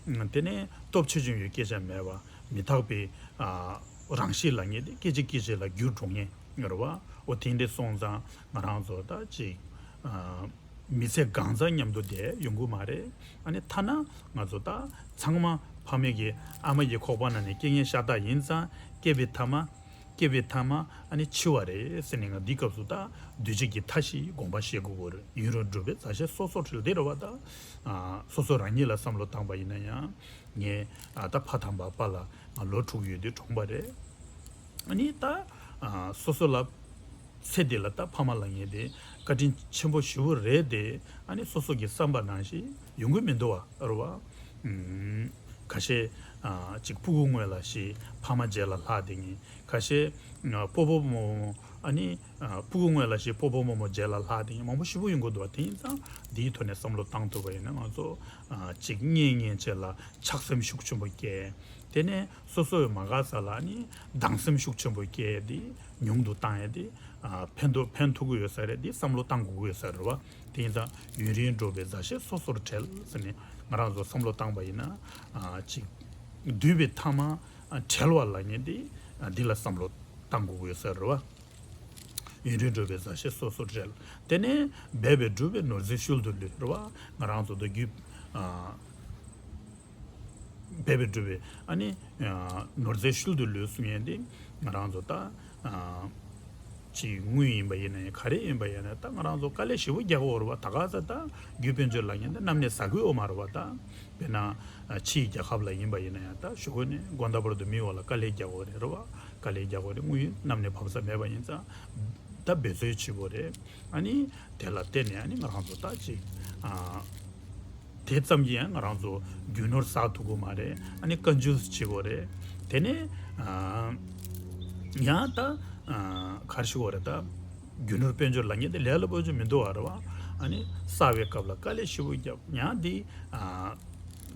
པ། དེ་ནས་སྟོབས་ཆེ་ཆུང་གི་སྐད་ཆ་མེད་པ། མི་རྟག་པའི་ཨ་རང་གཤིས་ལབ་མཁན་དེ་སྐད་ཅིག་སྐད་ཅིག་ལ་འགྱུར་འགྲོ་མཁན་རེད་བ། འོ་དེ་འདྲ་སོང་ཙང་ང་རང་ཚོ་ད་ཅིག་ཨ་མི་ཚེ་གང་ཚང་མཉམ་དུ་བསྡད་ཡོང་གི་མ་རེད། ཨ་ནི་ཐ་ན་ང་ཚོ་ད་ཚང་མ་ཕ་མེས་ཀྱི་ཨ་མ་ཡི་ཁོག་པ་ནང་ནས་སྐྱེ་མཁན་ཤ་སྟག་ཡིན་ཙང་སྐྱེས་པའི་མཐའ་མ། སྐྱེས་པའི་མཐའ་མ་ཨ་ནི་འཆི་བ་རེད་ཟེར་ནས་ང་འདི་སྐབས་སུ་ད་འདུས་བྱས་ཀྱི་མཐའ་བཞི་དགོངས་པ་བཞེས་དགོས་ཀྱི་རེད། ཡུན་རིང་འགྲོགས་པའི་མཛའ་བཤེས་སོ་སོར་བྲལ་དེ་རེད་བ། ད་ཨ་སོ་སོ་རང་ཉིད་ལ་བསམ་བློ་བཏང་པ་ཡིན་ན་ཡང་ངས་ཨ་ད་ཕ་དམ་པ་པཱ་ལགས་ང་ལོ་དྲུག་ཡོད་དུས་གྲོངས་པ་རེད། ཨ་ནི་ད་ཨ་སོ་སོ་ལ་ཚེ་འདི་ལ་ད་ཕ་མ་ལབ་མཁན་དེ་བཀའ་དྲིན་ཆེན་པོ་ཞེ་པོ་རེད་དེ། ཨ་ནི་སོ་སོ་གི་བསམ་པ་ནང་བཞིན་ཡོང་གི་མི་འདུག་བ་རེད་བ། ཨུམ། ཁ་ཤས་ཨ་ཅིག་སྤུ་གུ་སྔོན་ལ་ཤི་ཕ་མ་རྗེས་ལ་ལྷག་བསྡད་མཁན། ཁ་ཤས་ཨ་སྤོ་བོ་རྨོ་མོ་ཨ་ནི་ཨ་སྤུ་གུ་སྔོན་ལ་ཤི་སྤོ་བོ་རྨོ་མོ་རྗེས་ལ་ལྷག་བསྡད་མཁན་མང་པོ་ཞེ་པོ་ཡོང་གི་འདུག་བ། དེ་ཡིན་ཙང་འདིའི་ཐོག་ནས་བསམ་བློ་བཏང་ཐུབ་པ་ཡིན་ན་ང་ཚོ་ཨ་ཅིག་གཉེན་ཉེ་ཚན་ལ་ཆགས་སེམས་ཤུགས་ཆེན་པོ་སྐྱེ། དེ་ནས་སོ་སོའི་མ་དགའ་ས་ལ་ནི་སྡང་སེམས་ཤུགས་ཆེན་པོ་སྐྱེ་ཡས་དེ་ཉུང་དུ་བཏང་ཡས་དེ་ཨ་ཕན་ཐོགས་ཕན་ཐོགས་ཀྱི་ཡོད་ས་རེད། དེ་བསམ་བློ་བཏང་དགོས་ཀྱི་ཡོད་ས་རེད་བ། དེ་ཡིན་ཙང་ཡུན་རིང་འགྲོགས་པའི་མཛའ་བཤེས་སོ་སོར་བྲལ་ཟེར་ནས་ང་རང་ཚོ་བསམ་བློ་བཏང་པ་ཡིན་ན་ཨ་ཅིག་འདུས་པའི་མཐའ་མ་ཨ་བྲལ་བ་ལབ་མཁན་དེ་ཨ་འདི་ལ་བསམ་བློ་བཏང་དགོས་ཀྱི་ཡོད་ས་རེད་བ། ཡུན་རིང་འགྲོགས་པའི་མཛའ་བཤེས་སོ་སོར་བྲལ། དེ་ནས་འབད་པས་བསྒྲུབས་པའི་ནོར་རྫས་ཤུལ་དུ་ལུས་རེད་བ། ང་རང་ཚོ་མདོ་རྒྱུད་ཨ་འབད་པས་བསྒྲུབས་པའི་ཨ་ནི་ཨ་ནོར་རྫས་ཤུལ་དུ་ལུས་གསུང་ཡས་འདི་ང་རང་ཚོ་ད་ཨ་ཅིག་དངུལ་ཡིན་པ་ཡིན་ན་ཡང་ག་རེ་ཡིན་པ་ཡིན་ན་ད་ང་རང་ཚོ་དཀའ་ལས་ཞེ་པོ་རྒྱག་གི་ཡོད་རེད་བ། ད་ག་ས་ད་རྒྱུ་དཔལ་འབྱོར་ལབ་མཁན་ད་གནམ་ནས་ཟ་གི་ཡོད་མ་རེད་བ། ད་དཔེར་ན་ཨ་ཕྱིའི་རྒྱལ་ཁབ་ལ་ཡིན་པ་ཡིན་ན་ཡང་ད་ཞོགས་ཀས་ནས་དགོང་དག་བར་དུ་མིའི་འོག་ལ་དཀའ་ལས་རྒྱག་གི་ཡོད་རེད་བ། དཀའ་ལས་རྒྱག་གི་ཡོད་རེད། དངུལ་གནམ་ནས་བབས་ས་མེད་པ་ཡིན་ཙང་ད་འབད་རྩོལ་བྱེད་དགོས་རེད། ཨ་ནི་དེ་ལ་བརྟེན་ནས་ཨ་ནི་ང་རང་ཚོ་ད་ཅིག་ཨ། དེ་ཙམ་གྱིས་ཡང་ང་རང་ཚོ་རྒྱུ་ནོར་བསགས་ཐུབ་ཀྱི་མ་རེད། ཨ་ནི་དཀའ་འཇུས་བྱེད་དགོས་རེད། དེ་ནས་ཨ་ ཡང་ད་ག་རེ་ཞུ་དགོས་རེད། ད་རྒྱུ་ནོར་དཔལ་འབྱོར་ལ་ངེས་དེ་ལས་སླ་པོ་ཅིག་མི་འདུག་བ་རེད་བ། ཨ་ནི་བསགས་པའི་སྐབས་ལ་དཀའ་ལས་ཞེ་པོ་བརྒྱབ། ཡང་འདི་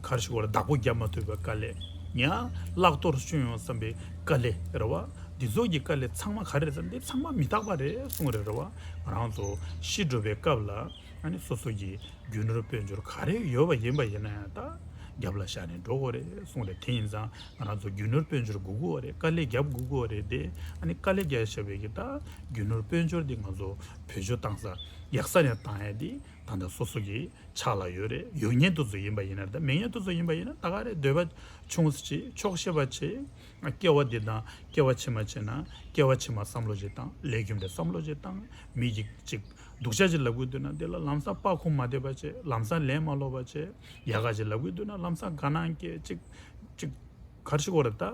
ག་རེ་ཞུ་དགོས་རེད། བདག་པོ་བརྒྱབ་མ་ཐུབ་པའི་དཀའ་ལས། ཡང་བརླག་གཏོར་བྱུང་ཡོང་བསམ་པའི་དཀའ་ལས་རེད་བ། འདི་ཚོ་གི་དཀའ་ལས་ཚང་མ་ག་རེ་རེད་ཟེར་ན། འདི་ཚང་མ་མི་རྟག་པ་རེད་གསུངས་རེད་རེད་བ། ང་རང་ཚོ་ཤི་འགྲོ་བའི་སྐབས་ལ་ཨ་ནི་སོ་སོ་གི་རྒྱུ་ནོར་དཔལ་འབྱོར་ག་རེ་ཡོད་པ་ཡིན་པ་ཡིན་ན་ཡང་ད་རྒྱབ་ལ་བཞག་ནས་འགྲོ་དགོས་རེད་གསུངས་རེད། དེ་ཡིན་ཙང་ང་རང་ཚོ་རྒྱུ་ནོར་དཔལ་འབྱོར་དགོས་ཀྱི་ཡོད་རེད། དཀའ་ལས་རྒྱབ་དགོས་ཀྱི་ཡོད་རེད་དེ། ཨ་ནི་དཀའ་ལས་རྒྱབ་བཞག་པའི་གི་ད་རྒྱུ་ནོར་དཔལ་འབྱོར་འདི་ང་ཚོ་བེད་སྤྱོད་བཏང་ས་ཡག་ས་ནས་བཏང་ཡ་འདི་ད་ལྟ་སོ་སོ་གི་ཕྱག་ལ་ཡོད་རེད། ཡོད་མཁན་དེ་ཚོ་ཡིན་པ་ཡིན་ན་རེད། ད་མེད་མཁན་དེ་ཚོ་ཡིན་པ་ཡིན་ན་ད་ག་རེད། འདོད་པ་ཆུང་ཙམ་བྱེད། ཆོག་ཤེས་པ་བྱེད། སྐྱེ་བ་འདི་དང་སྐྱེ་བ་ཕྱི་མ་བྱེད་ན་སྐྱེ་བ་ཕྱི་མ་བསམ་བློ་ཞིག་བཏང་། ལས་རྒྱུ་འབྲས་བསམ་བློ་ཞིག་བཏང་། མི་གཅིག་གཅིག་སྡུག་ཅག་ཅིག་ལབ་དགོས་འདུག་ན་དེ་ལ་ལམ་སང་སྤ་ཁོང་མ་བདེ་བ་བྱེད། ལམ་སང་ལན་མ་ལོག་པ་བྱེད། ཡག་ག་ཅིག་ལབ་དགོས་འདུག་ན་ལམ་སང་དགའ་སྣང་སྐྱེ། གཅིག་གཅིག་ག་རེ་ཞུ་དགོས་རེད། ད་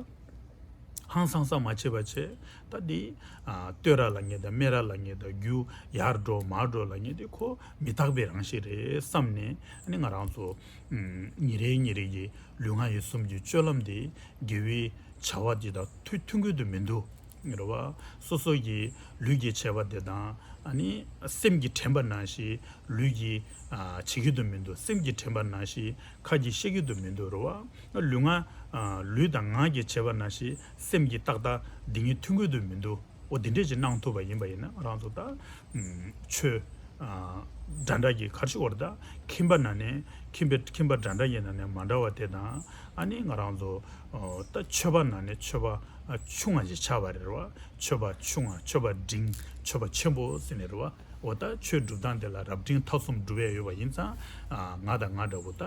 ཧང་སང་ས་མ་བྱེད་པ་བྱེད། ད་འདི་ཨ་བསྟོད་ར་ལབ་མཁན་དང་སྨད་ར་ལབ་མཁན་དང་རྒྱུ་ཡར་འགྲོ་མར་འགྲོ་ལབ་མཁན་དེ་ཁོ་མི་རྟག་པའི་རང་བཞིན་རེད་བསམ་ནས། ཨ་ནི་ང་རང་ཚོ་ཨམ་ཉིན་རེ་ཉིན་རེ་གི་ལུས་ངག་ཡིད་གསུམ་གྱི་སྤྱོད་ལམ་དེ་དགེ་བའི་བྱ་བ་དེ་དང་མཐུན་མཐུན་གྱི་འདུག་མི་འདུག་རེད་བ། སོ་སོ་གི་ལུས་ཀྱི་བྱེད་པ་དེ་དང་ཨ་ནི་སེམས་ཀྱི་དྲན་པ་ནང་བཞིན་ལུས་ཀྱིས་ཨ་བྱེད་ཀྱི་འདུག་མི་འདུག་སེམས་ཀྱི་དྲན་པ་ནང་བཞིན་ཁ་གྱིས་བཤད་ཀྱི་འདུག་མི་འདུག་རེད་བ། ལུས་ངག་ཨ་ལུས་དང་ངག་གི་བྱེད་པ་ནང་བཞིན་སེམས་ཀྱིས་ཏག་ཏག་འདི་གཉིས་མཐུན་གྱི་འདུག་མི་འདུག་འོ་དེ་འདྲས་ཅིག་གནང་ཐུབ་པ་ཡིན་པ་ཡིན་ན་ང་རང་ཚོ་ད་ཨམ་ཆོས་ཨ་འདྲ་འདྲ་གི་ག་རེ་ཞུ་དགོས་རེད། ད་ཁྱིམ་པ་ནང་ནས་ཁྱིམ་པའི་ཁྱིམ་པ་འདྲ་འདྲ་གི་ནང་ནས་མ་འདྲ་བ་དེ་དང་། ཨ་ནི་ང་རང་ཚོ་ཨ་ད་ཆོས་པ་ནང་ནས་ཆོས་པ་ཨ་ཆུང་བ་ཞིག་ཆགས་པ་རེད་བ། ཆོས་པ་ཆུང་བ། ཆོས་པ་འབྲིང་། ཆོས་པ་ཆེན་པོ་ཟེར་ནས་རེད་བ། འོ་ད་ཆོས་སྒྲུབ་སྟངས་དེ་ལ་རབ་འབྲིང་ཐ་གསུམ་སྒྲུབ་ཡ་ཡོད་པ་ཡིན་ཙང་། ཨ་ང་དང་ང་འདྲ་བོ་ད་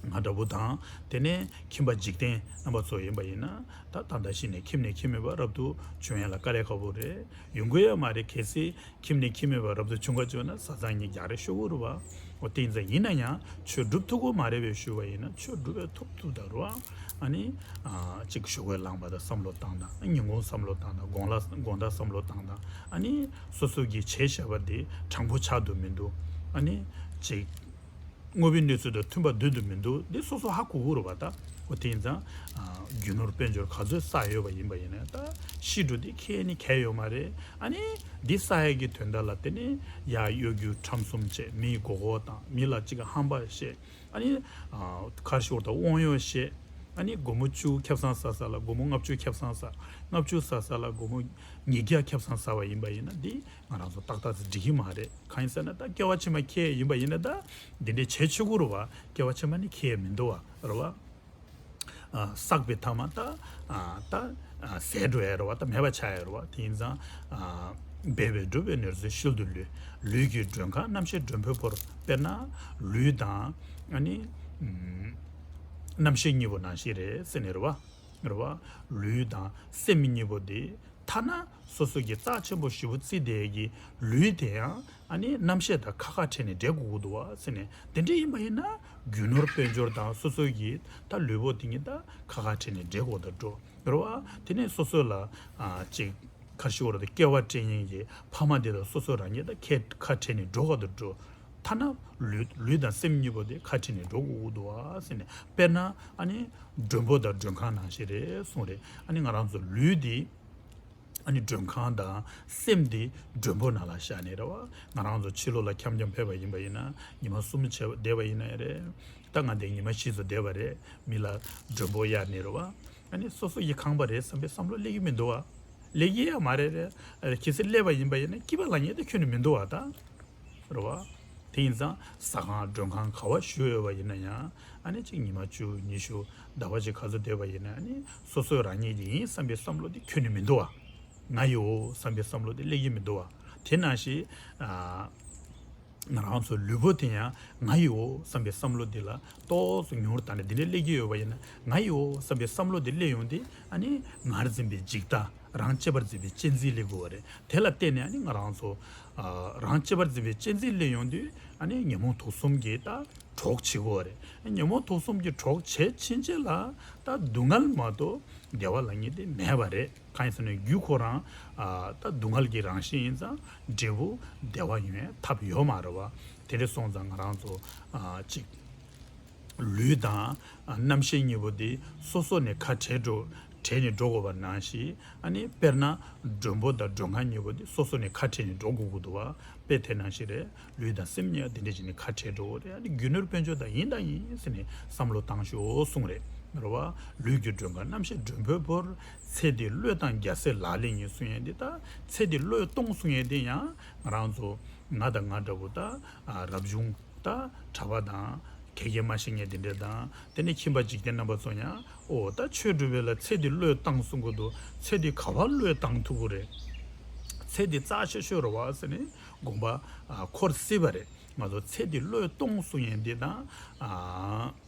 ང་འདྲ་བོ་དང་། དེ་ནས་ཁྱིམ་པ་འཇིག་རྟེན་རྣམ་པ་ཚོ་ཡིན་པ་ཡིན་ན་ད་ད་ལྟ་ཤི་ནས་ཁྱིམ་ནས་ཁྱིམ་མེད་པ་རབ་ཏུ་བྱུང་ཡ་ལ་དཀའ་ལས་ཁག་པོ་རེད། ཡོང་གི་ཡོད་མ་རེད། གལ་སྲིད་ཁྱིམ་ནས་ཁྱིམ་མེད་པ་རབ་ཏུ་བྱུང་ག་བྱུང་ན་བཟའ་ཚང་གཉིས་རྒྱག་རེས་ཤོར་གི་རེད་བ། འོ་དེ་ཡིན་ཙང་ཡིན་ན་ཡང་ཆོས་སྒྲུབ་ཐུབ་ཀྱི་མ་རེད་པས་ཞུས་པ་ཡིན་ན་ཆོས་སྒྲུབ་པའི་ཐོབ་ཐུབ་ད་རེད་བ། ཨ་ནི་ཨ་གཅིག་ཞོགས་ཀས་ལངས་པ་དང་བསམ་བློ་བཏང་དང་། ཉིན་གུང་བསམ་བློ་བཏང་དང་། དགོང་ལ་དགོང་དག་བསམ་བློ་བཏང་དང་། ཨ་ནི་སོ་སོ་གི་བྱས་བཞག་པ་དེ་དྲང་པོ་ཆགས་འདུག་མི་འདུག་ཨ་ནི་གཅིག་དངོས་པོའི་གནས་ཚུལ་དང་མཐུན་པ་འདུག་འདུག་མི་འདུག་འདི་སོ་སོ་ཧ་གོ་གི་རེད་བ། ད་འོ་དེ་ཡིན་ཙང་ཨ་རྒྱུ་ནོར་དཔལ་འབྱོར་ག་ཚོད་བསགས་ཡོད་པ་ཡིན་པ་ཡིན་ན་ད་ཤི་འགྲོ་དེ་ཁྱད་ནི་ཁྱད་ཡོད་མ་རེད། ཨ་ནི་འདི་བསགས་ཡས་ཀྱི་དོན་དག་ལ་བརྟེན་ནས་ཡར་གཡོ་སྒྱུ་ཁྲམ་གསུམ་བྱས། མིའི་མགོ་སྐོར་བཏང་། མི་ལ་གཅིག་ག་ཧམ་པ་བཤད། ཨ་ནི་ཨ་ག་རེ་ཞུ་དགོས་རེད། ད་དབང་ཡོད་བཤད། ཨ་ནི་སྒོར་མོ་བཅུ་ཁྱབ་ཚང་ཟ་ས་ལ་སྒོར་མོ་ལྔ་བཅུ་ཁྱབ་ཚང་ཟ། ལྔ་བཅུ་ཟ་ས་ལ་སྒོར་མོ་ཉིས་བརྒྱ་ཁྱབ་ཚང་ཟ་བ་ཡིན་པ་ཡིན་ན་འདི་ང་རང་ཚོ་ཏག་ཏག་ཙམ་འགྲིག་གི་མ་རེད། གང་ཡིན་ཟེར་ན་ད་སྐྱེ་བ་ཕྱི་མ་ཁྱེད་ཡིན་པ་ཡིན་ན་ད་འདི་འདྲའི་བྱས་ཆོག་གི་རེད་བ། སྐྱེ་བ་ཕྱི་མ་ནི་ཁྱེད་མི་འདུག་བ་རེད་བ། ཨ་བསགས་པའི་ཐ་མ་ད་ཨ་ད་ཨ་ཟད་འགྲོ་ཡ་རེད་བ། ད་མེད་པ་ཆགས་ཡ་རེད་བ། དེ་ཡིན་ཙང་ཨ་འབད་པས་བསྒྲུབས་པའི་ནོར་ཚུལ་ཤུལ་དུ་ལུས། ལུས་ཀྱི་མགྲོན་ཁང་རྣམ་ཤེས་མགྲོན་པོས་བོར། དཔེར་ན་ལུས་དང་ཨ་ནི་ཨམ་རྣམ་ཤེས་གཉིས་པོ་ནང་བཞིན་རེད་ཟེར་ནས་རེད་བ། རེད་བ། ལུས་དང་སེམས་གཉིས་པོ་དེ་ཐ་ན་སོ་སོ་གི་རྩ་ཆེན་པོ་ཞེ་པོ་བརྩི་བསྡད་ཀྱི་ལུས་དེ་ཡང་ཨ་ནི་རྣམ་ཤེས་དང་ཁ་ཁ་བྲལ་ནས་འབྲལ་དགོས་ཀྱི་འདུག་བ་ཟེར་ནས། དེ་འདྲ་ཡིན་པ་ཡིན་ན་རྒྱུ་ནོར་དཔལ་འབྱོར་དང་སོ་སོ་གི་ད་ལུས་པོ་དེ་གཉིས་ད་ཁ་ཁ་བྲལ་ནས་འབྲལ་དགོས་དང་འགྲོ། རེད་བ། དེ་ནས་སོ་སོ་ལ་ཨ་ཅིག་ག་རེ་ཞུ་དགོས་རེད། སྐྱེ་བ་སྐྱེལ་མཁན་གྱི་ཕ་མ་དེ་དང་སོ་སོ་རང་ཉིད་ད་ཁ་ཁ་བྲལ་ནས་འགྲོ་དགོས་དང་འགྲོ། ཐ་ན་ལུས་ལུས་དང་སེམས་གཉིས་པོ་དེ་ཁ་བྲལ་ནས་འགྲོ་དགོས་ཀྱི་འདུག་བ་ཟེར་ནས། དཔེར་ན་ཨ་ནི་མགྲོན་པོ་དང་མགྲོན་ཁང་ནང་བཞིན་རེད་གསུངས་རེད། ཨ་ནི་ང་རང་ཚོ་ལུས་འདི་ཨ་ནི་མགྲོན་ཁང་དང་སེམས་འདི་མགྲོན་པོ་ནང་ལ་བཞག་ནས་རེད་བ། ང་རང་ཚོ་ཕྱི་ལོགས་ལ་འཁྱམ་འཁྱམ་ཕེབས་པ་ཡིན་པ་ཡིན་ན་ཉི་མ་གསུམ་བྱས་བསྡད་པ་ཡིན་ན་རེད། ད་ང་འདི་ཉི་མ་བཞི་ཙམ་བསྡད་པ་རེད། མི་ལ་མགྲོན་པོ་གཡར་ནས་རེད་བ། ཨ་ནི་སོ་སོ་ཡི་ཁང་པ་རེད་བསམ་པའི་བསམ་བློ་སླེབས་ཀྱི་མི་འདུག་བ། སླེབས་ཀྱི་ཡ་མ་རེད་རེད། གལ་སྲིད་སླེབས་པ་ཡིན་པ་ཡིན་ན་སྐྱིད་པ་ལབ་མཁན་དེ་ཁྱོན་ནས་མི་འདུག་བ་ད། རེད་བ། དེ་ཡིན་ཙང་ཟ་ཁང་མགྲོན་ཁང་ག་བ་བཞུགས་ཡོད་པ་ཡིན་ན་ཡང་ཨ་ནི་གཅིག་ཉི་མ་བཅུ་ཉི་ཤུ་ཟླ་བ་གཅིག་ག་ཚོད་བསྡད་པ་ཡིན་ན་ཨ་ནི་སོ་སོའི་རང་ཉིད་ཀྱི་ཡིན་བསམ་པའི་བསམ་བློ་དེ་ཁྱོན་ནས་མི་འདུག་བ། ང་ཡི་འོ་བསམ་པའི་བསམ་བློ་དེ་སླེབས་ཀྱི་མི་འདུག་བ། དེ་ནང་བཞིན་ཨ་ང་རང་ཚོ་ལུས་པོ་དེ་ཡང་ང་ཡི་འོ་བསམ་པའི་བསམ་བློ་དེ་ལ་ཏོག་ཙམ་ཉུང་རུ་བཏང་ནས་འདི་འདྲ་སླེབས་ཀྱི་ཡོད་པ་ཡིན་ན། ང་ཡི་འོ་བསམ་པའི་བསམ་བློ་དེ་སླེབས་ཡོང་དུས་ཨ་ནི་ངར་འཛིན་པའི་འཇིག་ལྟ། རང་གཅེས་པར་འཛིན་པའི་གཅེས་འཛིན་སླེབས་དགོས་པ་རེད། དེ་ལ་བརྟེན་ནས་ཨ་ནི་ང་རང་ཚོ་ཨ་རང་གཅེས་པར་འཛིན་པའི་གཅེས་འཛིན་སླེབས་ཡོང་དུས་ཨ་ནི་ཉོན་མོངས་དུག་གསུམ་གྱི་ད་གྲོགས་བྱེད་དགོས་པ་རེད། ཉོན་མོངས་དུག་གསུམ་གྱི་གྲོགས་བྱེད་ཕྱིན་ཆད་ལ་ད་སྡུག་བསྔལ་མ་གཏོགས་བདེ་བ་ལབ་མཁན་དེ་མེད་པ་རེད། གང་ཡིན་ཟེར་ན་རྒྱུ་ཁོ་རང་ཨ་ད་སྡུག་བསྔལ་གྱི་རང་བཞིན་ཡིན་ཙང་འབྲས་བུ་བདེ་བ་ཡོང་ཡས་ཐབས་ཡོད་མ་རེད་བ། དེ་འདྲ་སོང་ཙང་ང་རང་ཚོ་ཨ་གཅིག་ལུས་དང་ཨ་རྣམ་ཤེས་གཉིས་པོ་དེ་སོ་སོ་ནས་ཁ་བྲལ་འགྲོ། བྲལ་ནས་འགྲོ་དགོས་པ་ནང་བཞིན། ཨ་ནི་དཔེར་ན་མགྲོན་པོ་དང་མགྲོན་ཁང་གཉིས་པོ་དེ་སོ་སོ་ནས་ཁ་བྲལ་ནས་འགྲོ་དགོས་ཀྱི་འདུག་བ། དཔེ་དེ་ནང་བཞིན་རེད། ལུས་དང་སེམས་གཉིས་ཀ་དེ་འདྲ་བྱས་ནས་ཁ་བྲལ་འགྲོ་དགོས་རེད། ཨ་ནི་རྒྱུ་ནོར་དཔལ་འབྱོར་དང་ཡིན་དང་ཡིན་ཟེར་ནས་བསམ་བློ་བཏང་ཤོག་གསུངས་རེད། རེད་བ། ལུས་ཀྱི་མགྲོན་ཁང་རྣམ་ཤེས་མགྲོན་པོའི་བོར། ཚེ་འདི་བློས་བཏང་རྒྱལ་སྲས་ལག་ལེན་ཡིན་གསུང་ཡས་འདི། ད་ཚེ་འདི་བློས་གཏོང་གསུང་ཡས་འདི་ཡང་ང་རང་ཚོ་ང་དང་ང་འདྲ་བོ་ད་རབ་བྱུང་ད་གྲྭ་པ་དང་། ག་གེ་མ་ཤེས་མཁན་དེ་འདྲ་དང་། དེ་ནས་ཁྱིམ་པ་འཇིག་རྟེན་རྣམ་པ་ཚོ་ཡང་། ཨོ་ད་ཆོས་སྒྲུབ་པའི་ལ་ཚེ་འདི་བློས་བཏང་གསུང་གི་འདུག་ཚེ་འདི་ག་པར་བློས་བཏང་ཐུབ་ཀྱི་རེད། ཚེ་འདི་རྩ་ཆེ་ཤོས་རེད་བ་ཟེར་ནས་དགོངས་པ་ཨ་འཁོར་སྲིད་པ་རེད། ང་ཚོ་ཚེ་འདི་བློས་གཏོང་གསུང་ཡས་འདི་དང་། ཨ་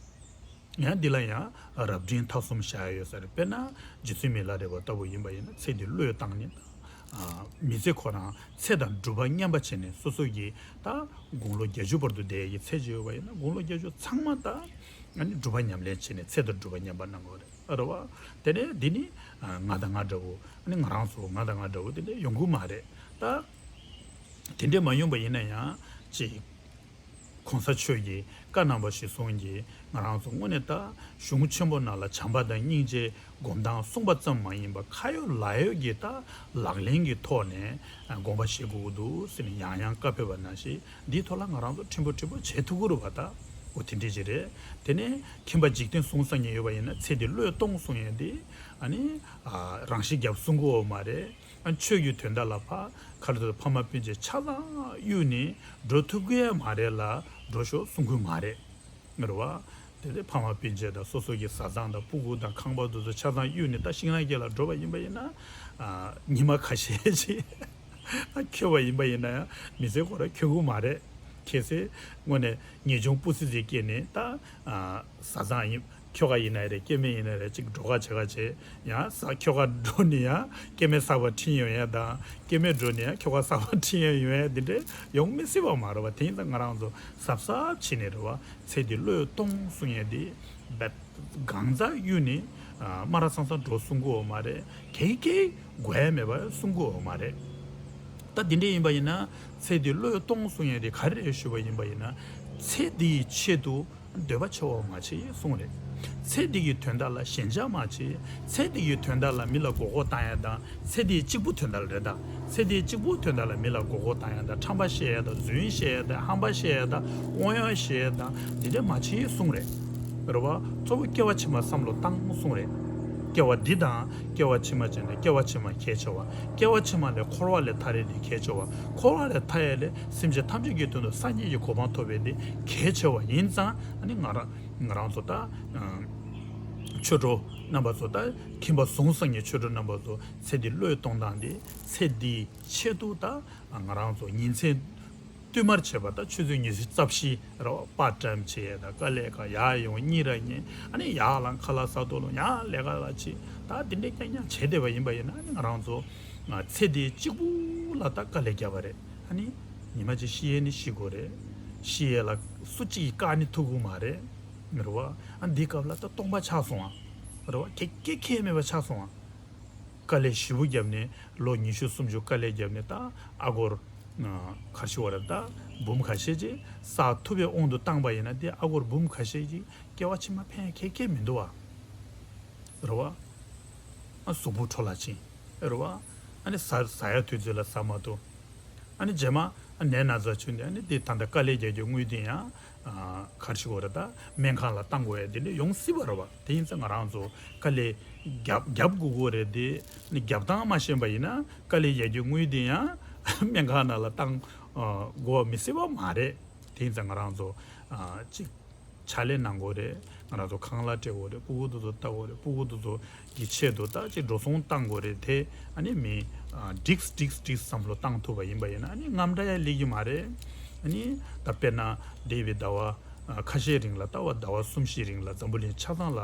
ཡང་འདི་ལ་ཡང་རབ་འབྲིང་ཐ་གསུམ་བཞག་ཡོད་ས་རེད། དཔེར་ན་རྗེ་བཙུན་མི་ལ་རས་པ་ལྟ་བུ་ཡིན་པ་ཡིན་ན་ཚེ་འདི་བློས་བཏང་ནས། ཨ་མི་ཚེ་ཁོ་རང་ཚེ་དང་སྒྲུབ་པ་མཉམ་པ་བྱས་ནས། སོ་སོ་གི་ད་དགུང་ལོ་བརྒྱད་ཅུ་བར་དུ་བསྡད་ཡག་གི་ཚེ་ཅིག་ཡོད་པ་ཡིན་ན། དགུང་ལོ་བརྒྱད་ཅུ་ཚང་མ་ད་ཨ་ནི་སྒྲུབ་པ་ཉམས་ལེན་བྱས་ནས་ཚེ་དང་སྒྲུབ་པ་མཉམ་པ་གནང་དགོས་རེད། རེད་བ། དེ་ནས་འདི་ནི་ཨ་ང་དང་ང་འདྲ་བོ། ཨ་ནི་ང་རང་ཚོ་ང་དང་ང་འདྲ་བོ་དེ་འདྲ་ཡོང་གི་མ་རེད་ད། དེ་འདྲ་མ་ཡོང་པ་ཡིན་ན་ཡང་ཅིག་གོང་ས་མཆོག་གིས་བཀའ་གནང་བ་གཞིར་བཟུང་གིས་ང་རང་ཚོ་དངོས་གནས་ད་གཞུང་ཆེན་པོ་ནང་ལ་བྱམས་པ་དང་སྙིང་རྗེ་སྒོམ་སྟངས་གསུངས་པ་ཙམ་མ་ཡིན་པར་ཁ་ཡོད་ལག་ཡོད་ཀྱི་ད་ལག་ལེན་གྱི་ཐོག་ནས་དགོངས་པ་བཞེས་དགོས་ཀྱི་འདུག་ཟེར་ནས་ཡང་ཡང་བཀའ་ཕེབས་པ་ནང་བཞིན། འདིའི་ཐོག་ལ་ང་རང་ཚོ་ཕྲན་བུ་ཕྲན་བུ་བྱེད་ཐུབ་ཀྱི་རེད་བ་ད། འོ་དེ་འདྲ་ཅིག་རེད། དེ་ནས་ཁྱིམ་པ་འཇིག་རྟེན་བཟུང་ས་ཉེ་ཡོད་པ་ཡིན་ན་ཚེ་འདི་བློས་གཏོང་གསུང་ཡས་འདི། ཨ་ནི་ཨ་རང་ཤི་རྒྱབ་གསུང་གི་ཡོད་མ་རེད། ཨ་ཆོས་ཀྱི་དོན་དག་ལ་ཕ་ག་རེ་ཟེར། ཕ་མ་སྤུན་མཆེད་ཆ་ཚང་གཡུགས་ནས་འགྲོ་ཐུབ་ཀྱི་ཡ་མ་རེད་ལ། འགྲོ་ཤོག་གསུང་གི་མ་རེད། རེད་བ། དེ་ལས་ཕ་མ་སྤུན་མཆེད་དང་སོ་སོ་གི་བཟའ་ཚང་དང་སྤུ་གུ་དང་ཁང་པ་དེ་ཚོ་ཆ་ཚང་གཡུགས་ནས་ད་ཤིང་ནགས་དཀྱིལ་ལ་འགྲོ་བ་ཡིན་པ་ཡིན་ན། ཨ་ཉི་མ་ཁ་ཤས་ཅིག་འཁྱོལ་བ་ཡིན་པ་ཡིན་ན་ཡང་མི་ཚེ་ཁོ་རང་འཁྱོལ་གི་མ་རེད། གལ་སྲིད་དངོས་གནས་ངེས་འབྱུང་སྤུ་སི་སི་སྐྱེས་ནས་ད་ཨ་བཟའ་ཚང་ཡིན། ཁྱོ་ག་ཡིན་ན་རེད། སྐྱེ་དམན་ཡིན་ན་རེད། ཅིག་འགྲོ་ཁ་བྱེད་ཁ་བྱེད་ཡང་ས། ཁྱོ་ག་འགྲོ་ནས་ཡང་སྐྱེ་དམན་གསར་པ་ཁྲིད་ཡོང་ཡ་དང་། སྐྱེ་དམན་འགྲོ་ནས་ཡང་ཁྱོ་ག་གསར་པ་ཁྲིད་ཡ་ཡོང་ཡ་འདི་འདྲ་ཡོང་མི་སྲིད་པ་མ་རེད་བ། དེ་ཡིན་ཙང་ང་རང་ཚོ་གཟབ་གཟབ་བྱས་ནས་རེད་བ། ཚེ་འདི་བློས་གཏོང་གསུང་ཡ་འདི་རྦད་གང་ཙམ་གཡུགས་ནས་ཨ་སྨ་ར་སང་སང་འགྲོ་གསུང་གི་ཡོད་མ་རེད། གེ་གེ་དགོས་ཡ་མེད་པ་གསུང་གི་ཡོད་མ་རེད། ད་འདི་འདྲ་ཡིན་པ་ཡིན་ན་ཚེ་འདི་བློས་གཏོང་གསུང་ཡ་འདི་ག་རེ་རེད་ཞུས་པ་ཡིན་པ་ཡིན་ན། ཚེ་འདི་ཡི་ཆེད་དུ་འདོད་པ་ཆེ་བ་མ་བྱེད་གསུངས་རེད། ཚེ་འདི་གི་དོན་དག་ལ་ཞེན་ཆགས་མ་བྱེད། ཚེ་འདི་གི་དོན་དག་ལ་མི་ལ་མགོ་སྐོར་བཏང་ཡ་དང་། ཚེ་འདི་གཅིག་པུ་དོན་དག་ལ་རེད་ད། ཚེ་འདི་གཅིག་པུ་དོན་དག་ལ་མི་ལ་མགོ་སྐོར་བཏང་ཡ་དང་། ཁྲམ་པ་བཤད་ཡ་དང་། རྫུན་བཤད་ཡ་དང་། ཧམ་པ་བཤད་ཡ་དང་། དབང་ཡོན་བཤད་ཡ་དང་། འདི་འདྲ་མ་བྱེད་གསུངས་རེད། རེད་བ། གཙོ་བོ་སྐྱེ་བ་ཕྱི་མ་བསམ་བློ་བཏང་གསུངས་རེད། སྐྱེ་བ་འདི་དང་སྐྱེ་བ་ཕྱི་མ་བྱས་ནས་སྐྱེ་བ་ཕྱི་མ་གལ་ཆེ་བ། སྐྱེ་བ་ཕྱི་མ་ལས་འཁོར་བ་ལས་ཐར་ཡས་འདི་གལ་ཆེ་བ། འཁོར་བ་ལས་ཐར་ཡས་ལས་སེམས་ཅན་ཐམས་ཅད་ཀྱི་དོན་དུ་སངས་རྒྱས་ཀྱི་གོ་འཕང་ཐོབ་པའི་འདི་གལ་ཆེ་བ་ཡིན་ཙང་། ཨ་ནི་ང་རང་ང་རང་ཚོ་ད་ཆོས་གྲོགས་རྣམ་པ་ཚོ་ད་ཁྱིམ་པ་བཟང་སངས་རྒྱས་ཆོས་གྲོགས་རྣམ་པ་ཚོ་ཚེ་འདི་བློས་གཏོང་སྟངས་འདི། ཚེ་འདིའི་ཆེད་དུ་ད་ང་རང་ཚོ་ཉིན་མཚན་བསྟུད་མར་བྱས་པ་ད་ཆུ་ཚོད་ཉི་ཤུ་རྩ་བཞི་རེད་བ། པར་ཊེམ་བྱེད་ཡས་དང་། དཀའ་ལས་ཁག་ཡར་ཡོང་གཉིད་ར་ཉལ། ཨ་ནི་ཡར་ལངས་ཁ་ལག་ཟ་དུས་ལ་ཡང་ལས་ཀ་ལ་བྱེད། ད་འདི་འདྲས་རྐྱང་རྐྱང་བྱས་བསྡད་པ་ཡིན་པ་ཡིན་ན། ཨ་ནི་ང་རང་ཚོ་ཚེ་འདི་གཅིག་པུ་ལ་ད་དཀའ་ལས་བརྒྱབ་པ་རེད། ཨ་ནི་ཉི་མ་གཅིག་ཤི་ཡས་ནི་ཤི་དགོས་རེད། ཤི་ཡས་ལ་སུ་གཅིག་གིས་བཀག་ནི་ཐུབ་ཀྱི་མ་རེད། རེད་བ། ཨ་འདི་སྐབས་ལ་ད་སྟོང་པ་ཆགས་སོང་ཨ། རེད་བ། གེ་གེ་ཁྱད་མེད་པ་ཆགས་སོང་ཨ། དཀའ་ལས་ཞེ་པོ་བརྒྱབ་ནས། ལོ་ཉི་ཤུ་སུམ་ཅུ་དཀའ་ལས་བརྒྱབ་ནས། ད་ཨ་སྒོར་ཨ་ག་རེ་ཞུ་དགོས་རེད། ད་འབུམ་ཁ་ཤས་ཅིག་བསགས་ཐུབ་པའི་དབང་དུ་བཏང་པ་ཡིན་ན། དེ་ཨ་སྒོར་འབུམ་ཁ་ཤས་ཅིག་སྐྱེ་བ་ཕྱི་མ་ཕན་ཁེ་ཁེ་མི་འདུག་བ། རེད་བ། ཨ་གཟུགས་པོ་འཕྲོ་བརླག་ཕྱིན། རེད་བ། ཨ་ནི་ཟ་ཟ་ཡ་དུས་ཚོད་ལ་ཟ་མ་ཐུབ། ཨ་ནི་རྗེས་མ་ཨ་ནད་ན་ཚ་བྱུང་སྟེ། ཨ་ནི་དེ་ད་ལྟ་དཀའ་ལས་རྒྱག་རྒྱུ་དངུལ་དེ་ཡང་ཨ་ག་རེ་ཞུ་དགོས་རེད། ད་སྨན་ཁང་ལ་བཏང་དགོས་ཡ་དེ་འདྲ་ཡོང་སྲིད་པ་རེད་བ། དེ་ཡིན་ཙང་ང་རང་ཚོ་དཀའ་ལས་རྒྱབ་རྒྱབ་དགོས་ཀྱི་རེད་དེ། ཨ་ནི་རྒྱབ་སྟངས་མ་ཤེས་པ་ཡིན་ན་དཀའ་ལས་རྒྱག་རྒྱུ་དངུལ་དེ་ཡང་སྨན་ཁང་ནང་ལ་བཏང་ཨ་དགོས་པ་མི་སྲིད་པ་མ་རེད། དེ་ཡིན་ཙང་ང་རང་ཚོ་ཨ་ཅིག་ཕྱག་ལས་གནང་དགོས་རེད། ང་རང་ཚོ་ཁང་གླ་སྤྲད་དགོས་རེད། སྤུ་གུ་དེ་ཚོ་ལྟ་དགོས་རེད། སྤུ་གུ་དེ་ཚོ་གི་ཆེད་དུ་ད་ཅིག་འགྲོ་སོང་བཏང་དགོས་རེད་དེ། ཨ་ནི་མི་ཨ་འགྲིགས་འགྲིགས་འགྲིགས་བསམ་བློ་བཏང་ཐུབ་པ་ཡིན་པ་ཡིན་ན། ཨ་ནི་དངངས་སྐྲག་ཡང་སླེབས་ཀྱི་མ་རེད། ཨ་ནི་ད་དཔེར་ན་འདས་པའི་ཟླ་བ་ཨ་ཁ་ཤས་རིང་ལ། ད་བར་ཟླ་བ་གསུམ་བཞི་རིང་ལ་འཛམ་བུ་གླིང་ཆ་ཚང་ལ་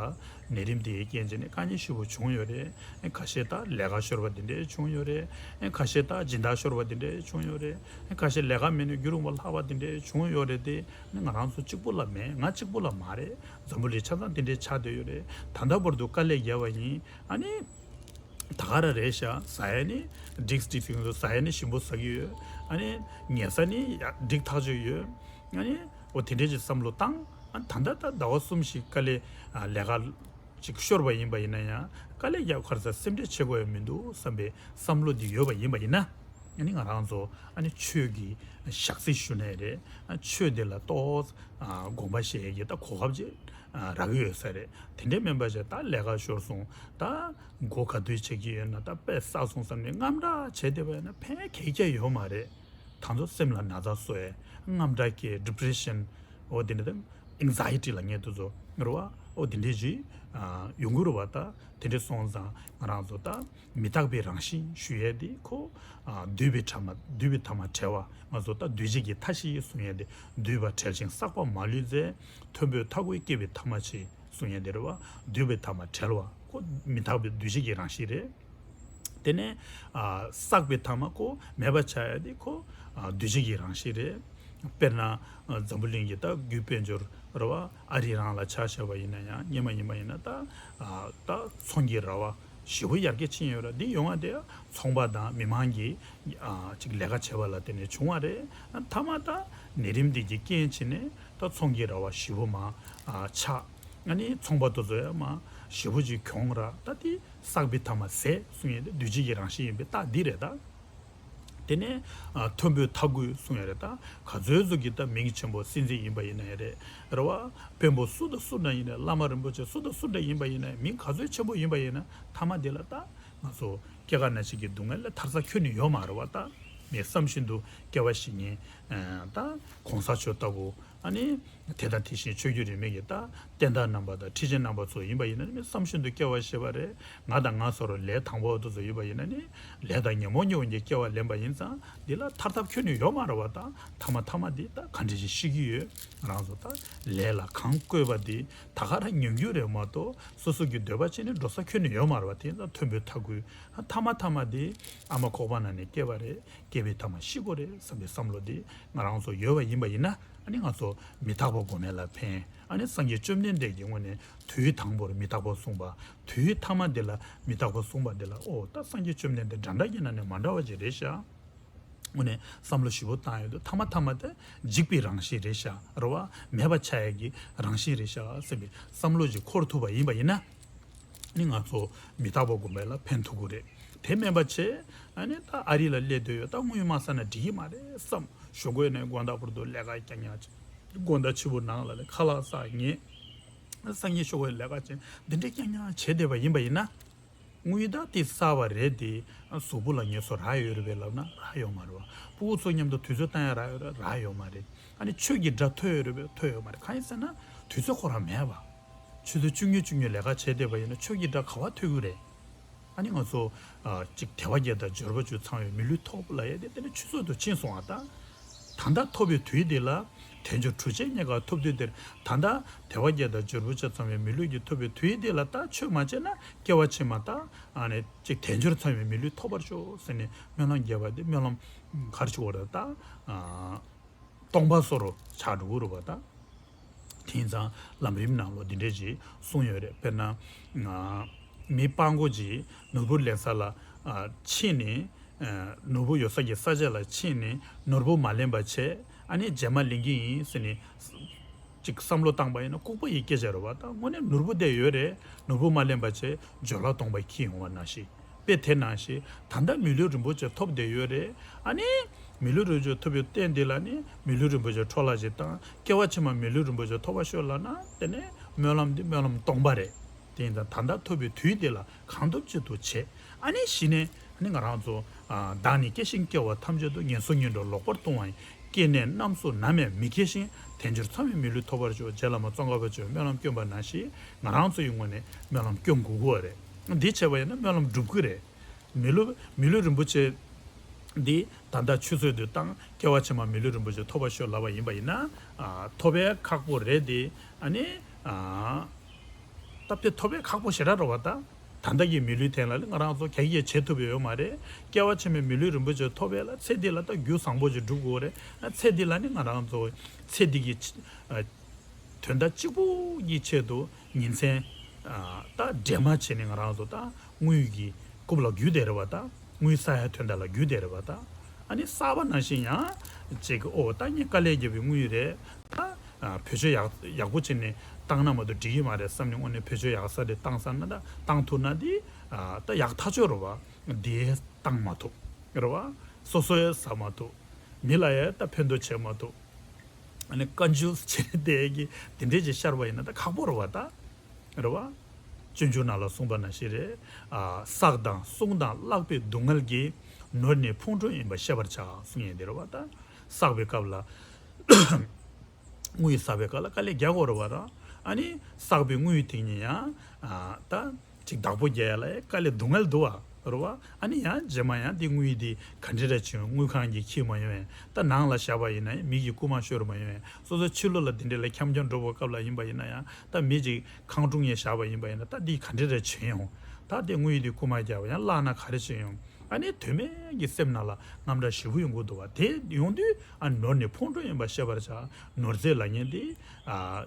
ནད་རིམས་དེའི་རྐྱེན་བྱས་ནས་དཀའ་ངལ་ཞེ་པོ་བྱུང་ཡོད་རེད། ཨ་ཁ་ཤས་ད་ལས་ཀ་ཤོར་བ་དེ་འདྲས་བྱུང་ཡོད་རེད། ཨ་ཁ་ཤས་ད་སྦྱིན་བདག་ཤོར་བ་དེ་འདྲས་བྱུང་ཡོད་རེད། ཨ་ཁ་ཤས་ལས་ཀ་མེད་ནས་རྒྱུ་རུང་བ་ལྷག་པ་དེ་འདྲས་བྱུང་ཡོད་རེད་དེ། ནི་ང་རང་ཚོ་གཅིག་པུ་ལ་མེད། ང་གཅིག་པུ་ལ་མ་རེད། འཛམ་བུ་གླིང་ཆ་ཚང་དེ་འདྲའི་ཆགས་བསྡད་ཡོད་རེད། ད་ལྟ་བར་དུ་དཀའ་ལས་བརྒྱབ་པ་ཡིན། ཨ་ནི་ད་ག་རང་རེད་ཤག་ཟ་ཡ་ནི་འགྲིགས་འགྲིགས་ཡོང་དུས་ཟ་ཡ་ནི་ཞིམ་པོ་ཟ་གི་ཡོད། ཨ་ནི་ཉལ་ས་ནི་ཡ་འགྲིག་ཐག་ཆོད་ཡོད། ཨ་ནི་འོ་དེ་འདྲའི་ཅིག་བསམ་བློ་བཏང་། ཨ་ད་ལྟ་ད་ཟླ་བ་གསུམ་ཞིག་དཀའ་ལས་ཨ་ལས་ཀ་ཅིག་ཤོར་བ་ཡིན་པ་ཡིན་ན་ཡང་། དཀའ་ལས་རྒྱག་གར་ས་སེམས་ཁྲལ་བྱེད་དགོས་ཡ་མི་འདུག་བསམ་པའི་བསམ་བློ་འདི་ཡོད་པ་ཡིན་པ་ཡིན་ན། ཨ་ནི་ང་རང་ཚོ་ཨ་ནི་ཆོས་ཀྱི་ཞག་རྩི་ཞུ་ནའི་རེད། ཨ་ཆོས་འདི་ལ་ཏོག་ཙམ་དགོངས་པ་བཞེས་ཡས་ཀྱི་ད་གོ་སྐབས་ཅིག་རག་གི་ཡོད་ས་རེད། དེ་འདྲའི་མིན་པ་བྱས་ད་ལས་ཀ་ཤོར་སོང་། ད་མགོ་ག་དུས་བྱེད་ཀྱི་ཡོད་ན། ད་དཔེ་བསགས་སོང་བསམ་ནས་དངངས་སྐྲག་བྱས་བསྡད་པ་ཡིན་ན་ཕན་གེ་ཀྱ་ཡོད་མ་རེད། ད་ཚོ་སེམས་ལ་ན་ཚ་བཟོ་ཡས། དངངས་སྐྲག་སྐྱེ། ཌི་པི་རེ་ཤན། འོ་དེ་འདྲ་དང་ཨེང་ཛའི་ཊི་ལབ་མཁན་དེ་ཚོ་རེད་བ། འོ་དེ་འདྲས་ཅིག་ཡོང་གི་རེད་བ། ད་དེ་འདྲས་སོང་ཙང་ང་རང་ཚོ་ད་མི་རྟག་པའི་རང་བཞིན་ཞུ་ཡས་དེ་ཁོ། ཨ་འདུས་པའི་ཐ་མ། འདུས་པའི་ཐ་མ་བྲལ་བ། ང་ཚོ་ད་འདུས་བྱས་ཀྱི་མཐའ་བཞི་གསུང་ཡས་དེ། འདུས་པ་བྲལ་ཞིང་བསགས་པ་མ་ལུས་ཚེ། མཐོན་པོའི་མཐའ་འཁོར་སྐྱེ་བའི་ཐ་མ་ཆེ་གསུང་ཡས་དེ་རེད་བ། འདུས་པའི་ཐ་མ་བྲལ་བ་ཁོ་མི་རྟག་པའི་འདུས་བྱས་ཀྱི་རང་བཞིན་རེད། དེ་ནས་ཨ་བསགས་པའི་ཐ་མ་ཁོ་མེད་པ་ཆགས་ཡ་དེ་ཁོ་ཨ་འདུས་བྱས་ཀྱི་རང་བཞིན་རེད། དཔེར་ན་ཨ་འཛམ་བུ་གླིང་གི་ད་རྒྱུ་དཔལ་འབྱོར་རེད་བ། ཨ་རི་རང་ལ་ཆ་བཞག་པ་ཡིན་ན་ཡང་། སྔོན་མ་ཡིན་པ་ཡིན་ན་ད་ཨ་ད་ཚོང་གི་ར་བ་ཞེ་པོ་ཡར་རྒྱས་ཕྱིན་ཡོད་ར། འདི་ཡོང་བ་དེ་ཚོང་པ་དང་མི་མང་གིས་ཨ་ཅིག་ལས་ཀ་བྱས་པ་ལ་བརྟེན་ནས་བྱུང་བ་རེད། མཐའ་མ་ད་ནད་རིམས་འདི་གི་རྐྱེན་བྱས་ནས་ད་ཚོང་གི་ར་བ་ཞེ་པོ་མར་ཨ་ཆག་ཨ་ནི་ཚོང་པ་དེ་ཚོ་ཡང་མར་ཞེ་པོ་ཅིག་གྱོང་ར། ད་དེ་བསགས་པའི་ཐ་མ་ཟད་གསུང་ཡས་དེ་འདུས་བྱས་ཀྱི་རང་བཞིན་ཡིན་པའི་རྟགས་འདི་རེད་ད། དེ་ནས་ཨ་མཐོན་པོའི་མཐའ་འཁོར་གསུང་ཡས་རེད་ད། ག་ཚོད་ཚོད་ཀྱི་ད་མིང་ཆེན་པོ་སྲིད་འཛིན་ཡིན་པ་ཡིན་ན་ཡང་རེད། རེད་བ། དཔོན་པོ་སུ་དང་སུ་འདྲ་ཡིན་ན། བླ་མ་རིན་པོ་ཆེ་སུ་དང་སུ་འདྲ་ཡིན་པ་ཡིན་ན། མིང་ག་ཚོད་ཆེན་པོ་ཡིན་པ་ཡིན་ན། མཐའ་མ་དེ་ལ་ད་ང་ཚོ་སྐྱེ་རྒ་ན་འཆི་གི་སྡུག་བསྔལ་ལས་ཐར་ས་ཁྱོན་ནས་ཡོད་མ་རེད་བ། ད་ངས་བསམ་བཞིན་དུ་སྐྱེ་བ་ཞིག་ཉིན་ད་གོང་ས་མཆོག་ལྟ་བུ། ཨ་ནི་དེ་དང་དེ་བཞིན་ཆོས་བརྒྱུད་རིས་མེད་ཀྱི་ད་བསྟན་བདག་རྣམ་པ་དང་ཁྲི་ཆེན་རྣམ་པ་ཚོ་ཡིན་པ་ཡིན་ན་ནི་བསམ་བཞིན་དུ་སྐྱེ་བ་བཞེས་པ་རེད། ང་དང་ང་ཚོར་ལས་དང་པོ་དེ་ཚོ་ཡིན་པ་ཡིན་ན་ནི་ལས་དང་ཉོན་མོངས་ཀྱི་དབང་གིས་སྐྱེ་བ་ལེན་པ་ཡིན་ཙང་འདི་ལ་ཐར་ཐབས་ཁྱོན་ནས་ཡོད་མ་རེད་བ། ད་མཐའ་མ་མཐའ་མ་འདི་ད་ག་འདྲ་ཞིག་ཤི་གི་ཡོད། ང་རང་ཚོ་ད་ལས་ལ་གང་བཀོད་པ་འདི་ད་ག་རང་ཉམས་རྒྱུ་རེད་མ་གཏོགས་སོ་སོ་གི་འདོད་པ་བྱས་ནས་འགྲོ་ས་ཁྱོན་ནས་ཡོད་མ་རེད་བ། དེ་ཡིན་ཙང་མཐོན་པོའི་མཐའ་འཁོར། མཐའ་མ་མཐའ་མ་འདི་ཨ་མ་ཁོག་པ་ནང་ནས་སྐྱེས་པ་རེད། སྐྱེས་པའི་མཐའ་མ་ཤི་དགོས་རེད་བསམ་པའི་བསམ་བློ་འདི་ང་རང་ཚོ་ཡོད་པ་ཡིན་པ་ཡིན་ན། ཨ་ནི་ང་ཚོ་མི་རྟག་པ་སྒོམ་ཡས་ལ་ཕན། ཨ་ནི་སངས་རྒྱས་བཅོམ་ལྡན་འདས་ཀྱིས་དངོས་གནས་དུས་དང་པོར་མི་རྟག་པ་གསུངས་པ། དུས་མཐའ་མ་འདི་ལ་མི་རྟག་པ་གསུངས་པ་འདི་ལ། ཨོ་ད་སངས་རྒྱས་བཅོམ་ལྡན་འདས་འདྲ་འདྲ་ཡིན་ན་ནི་མ་འདྲ་བ་ཅིག་རེད་ཤག་དངོས་གནས་བསམ་བློ་ཞིབ་པོ་བཏང་ཡོང་དུས་མཐའ་མ་མཐའ་མ་དེ་འཇིག་པའི་རང་བཞིན་རེད་ཤག་རེད་བ། མེད་པ་ཆགས་ཡས་ཀྱི་རང་བཞིན་རེད་ཤག་ཟེར་བའི་བསམ་བློ་ཅིག་འཁོར་ཐུབ་པ་ཡིན་པ་ཡིན་ན། ནི་ང་ཚོ་མི་རྟག་པ་སྒོམ་པ་ལ་ཕན་ཐོགས་ཀྱི་རེད། དེ་མིན་པ་བྱས། ཨ་ནི་ད་ཨ་རི་ལ་སླེབས་བསྡད་ཡོད། ད་དངུལ་མ་བསགས་ན་འགྲིག་གི་མ་རེད་བསམ། ཞོགས་ཀས་ནས་དགོང་དག་བར་དུ་ལས་ཀ་རྐྱང་རྐྱང་བྱས། དགོང་དག་ཕྱི་པོ་ནང་ལ་ལས་ཁ་ལག་ཟ་ཉལ། སང་ཉིན་ཞོགས་ཀས་ལས་ཀ་བྱས། འདི་འདྲ་རྐྱང་རྐྱང་བྱས་བསྡད་པ་ཡིན་པ་ཡིན་ན། དངུལ་ད་དེ་བསགས་པ་རེད་དེ། གཟུགས་པོ་ལ་ངལ་གསོ་རག་ཡོད་རེད་པས་ལབ་ན་རག་ཡོད་མ་རེད་བ། སྤུ་གུ་ཚོ་མཉམ་དུ་དུས་ཚོད་བཏང་ཡ་རག་ཡོད་རེད། རག་ཡོད་མ་རེད། ཨ་ནི་ཆོས་ཀྱི་སྒྲ་ཐོས་ཡོད་རེད་པས་ཐོས་ཡོད་མ་རེད། གང་ཡིན་ཟེར་ན་དུས་ཚོད་ཁོ་རང་མེད་པ། ཆུ་ཚོད་བཅུ་གཉིས་བཅུ་གཉིས་ལས་ཀ་བྱས་བསྡད་པ་ཡིན་ན་ཆོས་ཀྱི་སྒྲ་ག་པར་ཐོས་ཀྱི་རེད། ཨ་ནི་ང་ཚོ་ཨ་ཅིག་དལ་བ་བརྒྱད་དང་འབྱོར་པ་བཅུ་ཚང་བའི་མི་ལུས་ཐོབ་ལབ་ཡས་དེ་དེ་ནི་ཆུད་ཟོས་དུ་ཕྱིན་སོང་བ་དང་། ད་ལྟ་ཐོབ་པའི་དུས་འདི་ལ་དལ་འབྱོར་གྲུབ་ཆེན་རྙེད་དཀའ་ཐོབ་དུས་འདིར། ད་ལྟ་དལ་བ་བརྒྱད་དང་འབྱོར་པ་བཅུ་ཚང་བའི་མི་ལུས་ཀྱི་ཐོབ་པའི་དུས་འདི་ལ་ད་ཆོས་མ་བྱས་ན་སྐྱེ་བ་ཕྱི་མ་ད་ཨ་ནི་ཅིག་དལ་འབྱོར་ཚང་བའི་མི་ལུས་ཐོབ་པར་ཤོག་ཟེར་ནས་སྨོན་ལམ་རྒྱབ་པ་དེ་སྨོན་ལམ་ག་རེ་ཞུ་དགོས་རེད་ད། ཨ། སྟོང་པ་བཟོ་འདྲ་ཆགས་འགྲོ་གི་རེད་པ་ད། དེང་སང་ལམ་རིམ་ནང་ལོགས་འདི་འདྲས་ཅིག་གསུངས་ཡོད་རེད། དཔེར་ན། ང་མི་སྤྲང་པོ་ཅིག་ནོར་བུ་ལེན་ས་ལ་ཨ་ཕྱིན་ནས། ཨ་ནོར་བུ་ཡོད་ས་ཀྱི་ས་ཆ་ལ་ཕྱིན་ནས་ནོར་བུ་མ་ལེན་པ་བྱས། ཨ་ནི་རྗེས་མ་ལེན་གྱི་ཡིན་ཟེར་ནས་ཅིག་བསམ་བློ་བཏང་པ་ཡིན་ན་ལྐུགས་པ་ཡི་སྐད་ཆ་རེད་པ་ད། དངོས་གནས་ནོར་བུ་དེ་ཡོད་རེད། ནོར་བུ་མ་ལེན་པ་བྱས་སྦྱོར་ལ་སྟོང་པ་འཁྱེར་ཡོང་བ་ནང་བཞིན། དཔེ་དེ་ནང་བཞིན་ད་ལྟ་མི་ལུས་རིན་པོ་ཆེ་ཐོབ་བསྡད་ཡོད་རེད། ཨ་ནི་མི་ལུས་རིན་པོ་ཆེ་ཐོབ་པའི་རྟེན་འདི་ལ་ནི་མི་ལུས་རིན་པོ་ཆེ་འཕྲོ་བརླག་ཅིག་བཏང་། སྐྱེ་བ་ཕྱི་མ་མི་ལུས་རིན་པོ་ཆེ་ཐོབ་པར་ཤོག་ལབ་ན་དེ་ནི་སྨོན་ལམ་འདི་སྨོན་ལམ་སྟོང་པ་རེད། དེ་ཡིན་ཙང་ད་ལྟ་ཐོབ་པའི་དུས་འདི་ལ་གང་ཐུབ་ཅི་ཐུབ་བྱེད། ཨ་ནི་གཞི་ནས་ཨ་ནི་ང་རང་ཚོ་ཨ་བདག་ནི་སྐྱེ་ཞིང་སྐྱེ་བ་ཐམས་ཅད་དུ། ངན་སོང་ངན་འགྲོར་ལོག་པར་ལྟུང་བ་ཡི། སྐྱེ་གནས་རྣམས་སུ་ནམ་ཡང་མི་སྐྱེ་ཞིང་། དལ་འབྱོར་ཚང་བའི་མི་ལུས་ཐོབ་པར་ཤོག་རྗེ་བླ་མ་ཙོང་ཁ་པ་མཆོག་སྨོན་ལམ་བསྐྱོན་པ་ནང་བཞིན་ང་རང་ཚོ་ཡི་ངོས་ནས་སྨོན་ལམ་བསྐྱོན་དགོས་ཀྱི་རེད། འདི་བྱས་པ་ཡིན་ན་སྨོན་ལམ་འགྲུབ་ཀྱི་རེད། མི་ལུས་མི་ལུས་རིན་པོ་ཆེ་འདི་ད་ལྟ་ཆུད་ཟོས་དུ་བཏང་། སྐྱེ་བ་ཕྱི་མ་མི་ལུས་རིན་པོ་ཆེ་ཐོབ་པར་ཤོག་ལབ་པ་ཡིན་པ་ཡིན་ན། ཨ་ཐོབ་པའི་ཁག་པོ་རེད་དེ། ཨ་ནི་ཨ་སྟབས་བདེ་ཐོབ་པའི་ཁག་པོ་ཞེ་དྲག་རེད་པ་ད། ད་ལྟ་གི་མི་ལུས་དེ་ལ་ང་རང་ཚོ་ག་གིས་བྱེད་ཐུབ་ཡོད་མ་རེད། སྐྱེ་བ་ཕྱི་མའི་མི་ལུས་རིན་པོ་ཆེ་ཐོབ་པ་ལ་ཚེ་འདི་ལ་ད་རྒྱུ་བཟང་པོ་ཅིག་སྒྲུབ་དགོས་རེད། ཚེ་འདི་ལ་ནི་ང་རང་ཚོ་ཚེ་འདི་གི་ཨ་དོན་དག་གཅིག་པུ་གི་ཆེད་དུ་ཉིན་མཚན་ཨ་ད་འདྲེས་མ་བྱས་ནས་ང་རང་ཚོ་ད་དངུལ་གྱི་རྐུབ་ལ་རྒྱུག་བསྡད་རེད་པ་ད། དངུལ་བསག་ཡ་དོན་དག་ལ་རྒྱུག་བསྡད་རེད་པ་ད། ཨ་ནི་བསགས་པ་ནང་བཞིན་ཡང་ཅིག་ཨོ་ད་ངས་དཀའ་ལས་བརྒྱབ་པའི་དངུལ་རེད། ད་ཨ་བེད་སྤྱོད་ཡག་ཡག་པོ་བྱས་ནས་བཏང་ན་མ་གཏོགས་འགྲིག་གི་མ་རེད་བསམ་ནས་དངོས་གནས་བེད་སྤྱོད་ཡག་ས་རེ་བཏང་ས་ན། ད་བཏང་ཐུབ་ན་དེ་ ད་ཡག་ཐག་ཆོད་རེད་བ། དེ་བཏང་མ་ཐུབ་རེད་བ། སོ་སོ་ཡང་ཟ་མ་ཐུབ། མི་ལ་ཡང་ད་ཕན་ཐོགས་བྱེད་མ་ཐུབ། ཨ་ནི་དཀའ་འཇུ་བྱེད་བསྡད་ཀྱི་དེ་འདྲས་ཅིག་ཤར་བ་ཡིན་ན་ད་ཁག་པོ་རེད་བ་ད། རེད་བ། སྤྱོད་འཇུག་ནང་ལ་གསུངས་པ་ནང་བཞིན་རེད། ཨ། བསགས་དང་བསྲུང་དང་བརླག་པའི་སྡུག་བསྔལ་གྱིས། ནོར་ནི་ཕུང་ཁྲོལ་ཡིན་པར་ཤེས་པར་བྱ་གསུངས་ཡིན་དེ་རེད་བ་ད། བསགས་པའི་སྐབས་ལ། དངུལ་བསགས་པའི་སྐབས་ལ་དཀའ་ལས་རྒྱག་དགོས་རེད་བ་ར། ཨ་ནི་བསགས་པའི་དངུལ་དེ་ཉིད་ཡང་། ཨ། ད་ཅིག་བདག་པོ་རྒྱག་ཡ་ལ་དཀའ་ལས་སྡུག་བསྔལ་འདུག་བ་རེད་བ། ཨ་ནི་ཡང་རྗེས་མ་ཡང་དེ་དངུལ་དེ་ག་འདྲ་རེ་བྱུང་། དངུལ་ཁང་གིས་འཁྱེར་མ་ཡོང་བས། ད་ནང་ལ་བཞག་པ་ཡིན་ན་མི་གིས་རྐུ་མ་ཤོར་མ་ཡོང་བས། སོ་སོ་ཕྱི་ལོགས་ལ་དེ་འདྲ་ལ་འཁྱམ་འཁྱམ་འགྲོ་བའི་སྐབས་ལ་ཡིན་པ་ཡིན་ན་ཡང་། ད་མི་ཅིག་ཁང་དྲུང་ཡང་བཞག་པ་ཡིན་པ་ཡིན་ན། ད་འདི་ག་འདྲ་རེ་བྱུང་ཡོང་། ད་དེ་དངུལ་དེ་རྐུ་མ་རྒྱག་པ་ཡང་བརླག་ན་ག་རེ་བྱུང་ཡོང་། ཨ་ནི་དོན་མེད་ཀྱི་སེམས་ནང་ལ་དངངས་སྐྲག་ཞེ་པོ་ཡོང་གི་འདུག་བ། དེ་ཡོང་དུས། ཨ། ནོར་ནི་ཕུང་ཁྲོལ་ཡིན་པར་ཤེས་པར་བྱ། ནོར་རྫས་ལབ་མཁན་དེ། ཨ།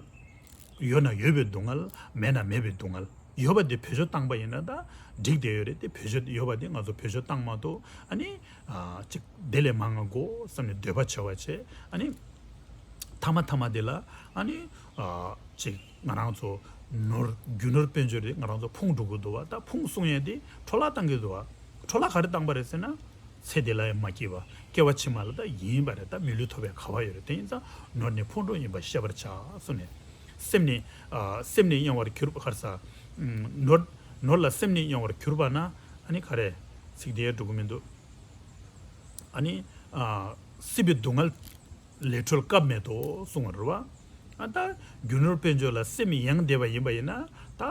ཡོད་ན་ཡོད་པའི་སྡུག་བསྔལ། མེད་ན་མེད་པའི་སྡུག་བསྔལ། ཡོད་པ་དེ་བེད་སྤྱོད་བཏང་པ་ཡིན་ན་ད་འགྲིག་བསྡད་ཡོད་རེད་དེ། བེད་སྤྱོད་ཡོད་པ་དེ་ང་ཚོ་བེད་སྤྱོད་བཏང་མ་ཐུབ། ཨ་ནི། ཨ། ཅིག་དེ་ལས་མང་ང་དགོས་བསམ་ནས་འདོད་པ་བྱེད་པ་བྱས། ཨ་ནི། མཐའ་མ་མཐའ་མ་དེ་ལ། ཨ་ནི། ཨ། ཅིག་ང་རང་ཚོ་ནོར། རྒྱུ་ནོར་དཔལ་འབྱོར་དེ་ང་རང་ཚོ་ཕུང་འགྲོ་གི་འདུག་བ། ད་ཕུང་གསུང་ཡས་དེ་འཕྲོ་བརླག་བཏང་གི་འདུག་བ། འཕྲོ་བརླག་ག་རེ་བཏང་པ་རེད་ཟེར་ན། ཚེ་འདི་ལ་ཡང་མ་སྐྱེས་པ། སྐྱེ་བ་ཕྱི་མ་ལ་ད་ཡིན་པ་རེད། ད་མི་ལུས་ཐོབ་པའི་ག་བ་ཡོད་རེད། དེ་ཡིན་ཙང་ནོར་ནི་ཕུང་ཁྲོལ་ཡིན་པ་ཤེས་པར་བྱ་གསུངས་ནས། སེམས་ནི། ཨ། སེམས་ནི་གཡེང་བར་གྱུར་པ། ག་རེ་ཟ། ནོར། ནོར་ལ་སེམས་ནི་གཡེང་བར་གྱུར་པ་ན། ཨ་ནི་ག་རེ། ཚིག་དེ་འགྲོ་གི་མི་འདུག་ཨ་ནི། ཨ། སྲིད་པའི་སྡུག་བསྔལ་ལས་གྲོལ་སྐབས་མེད་དོ་གསུངས་པ་རེད་བ། ཨ། ད་རྒྱུ་ནོར་དཔལ་འབྱོར་ལ་སེམས་གཡེང་བསྡད་པ་ཡིན་པ་ཡིན་ན། ད་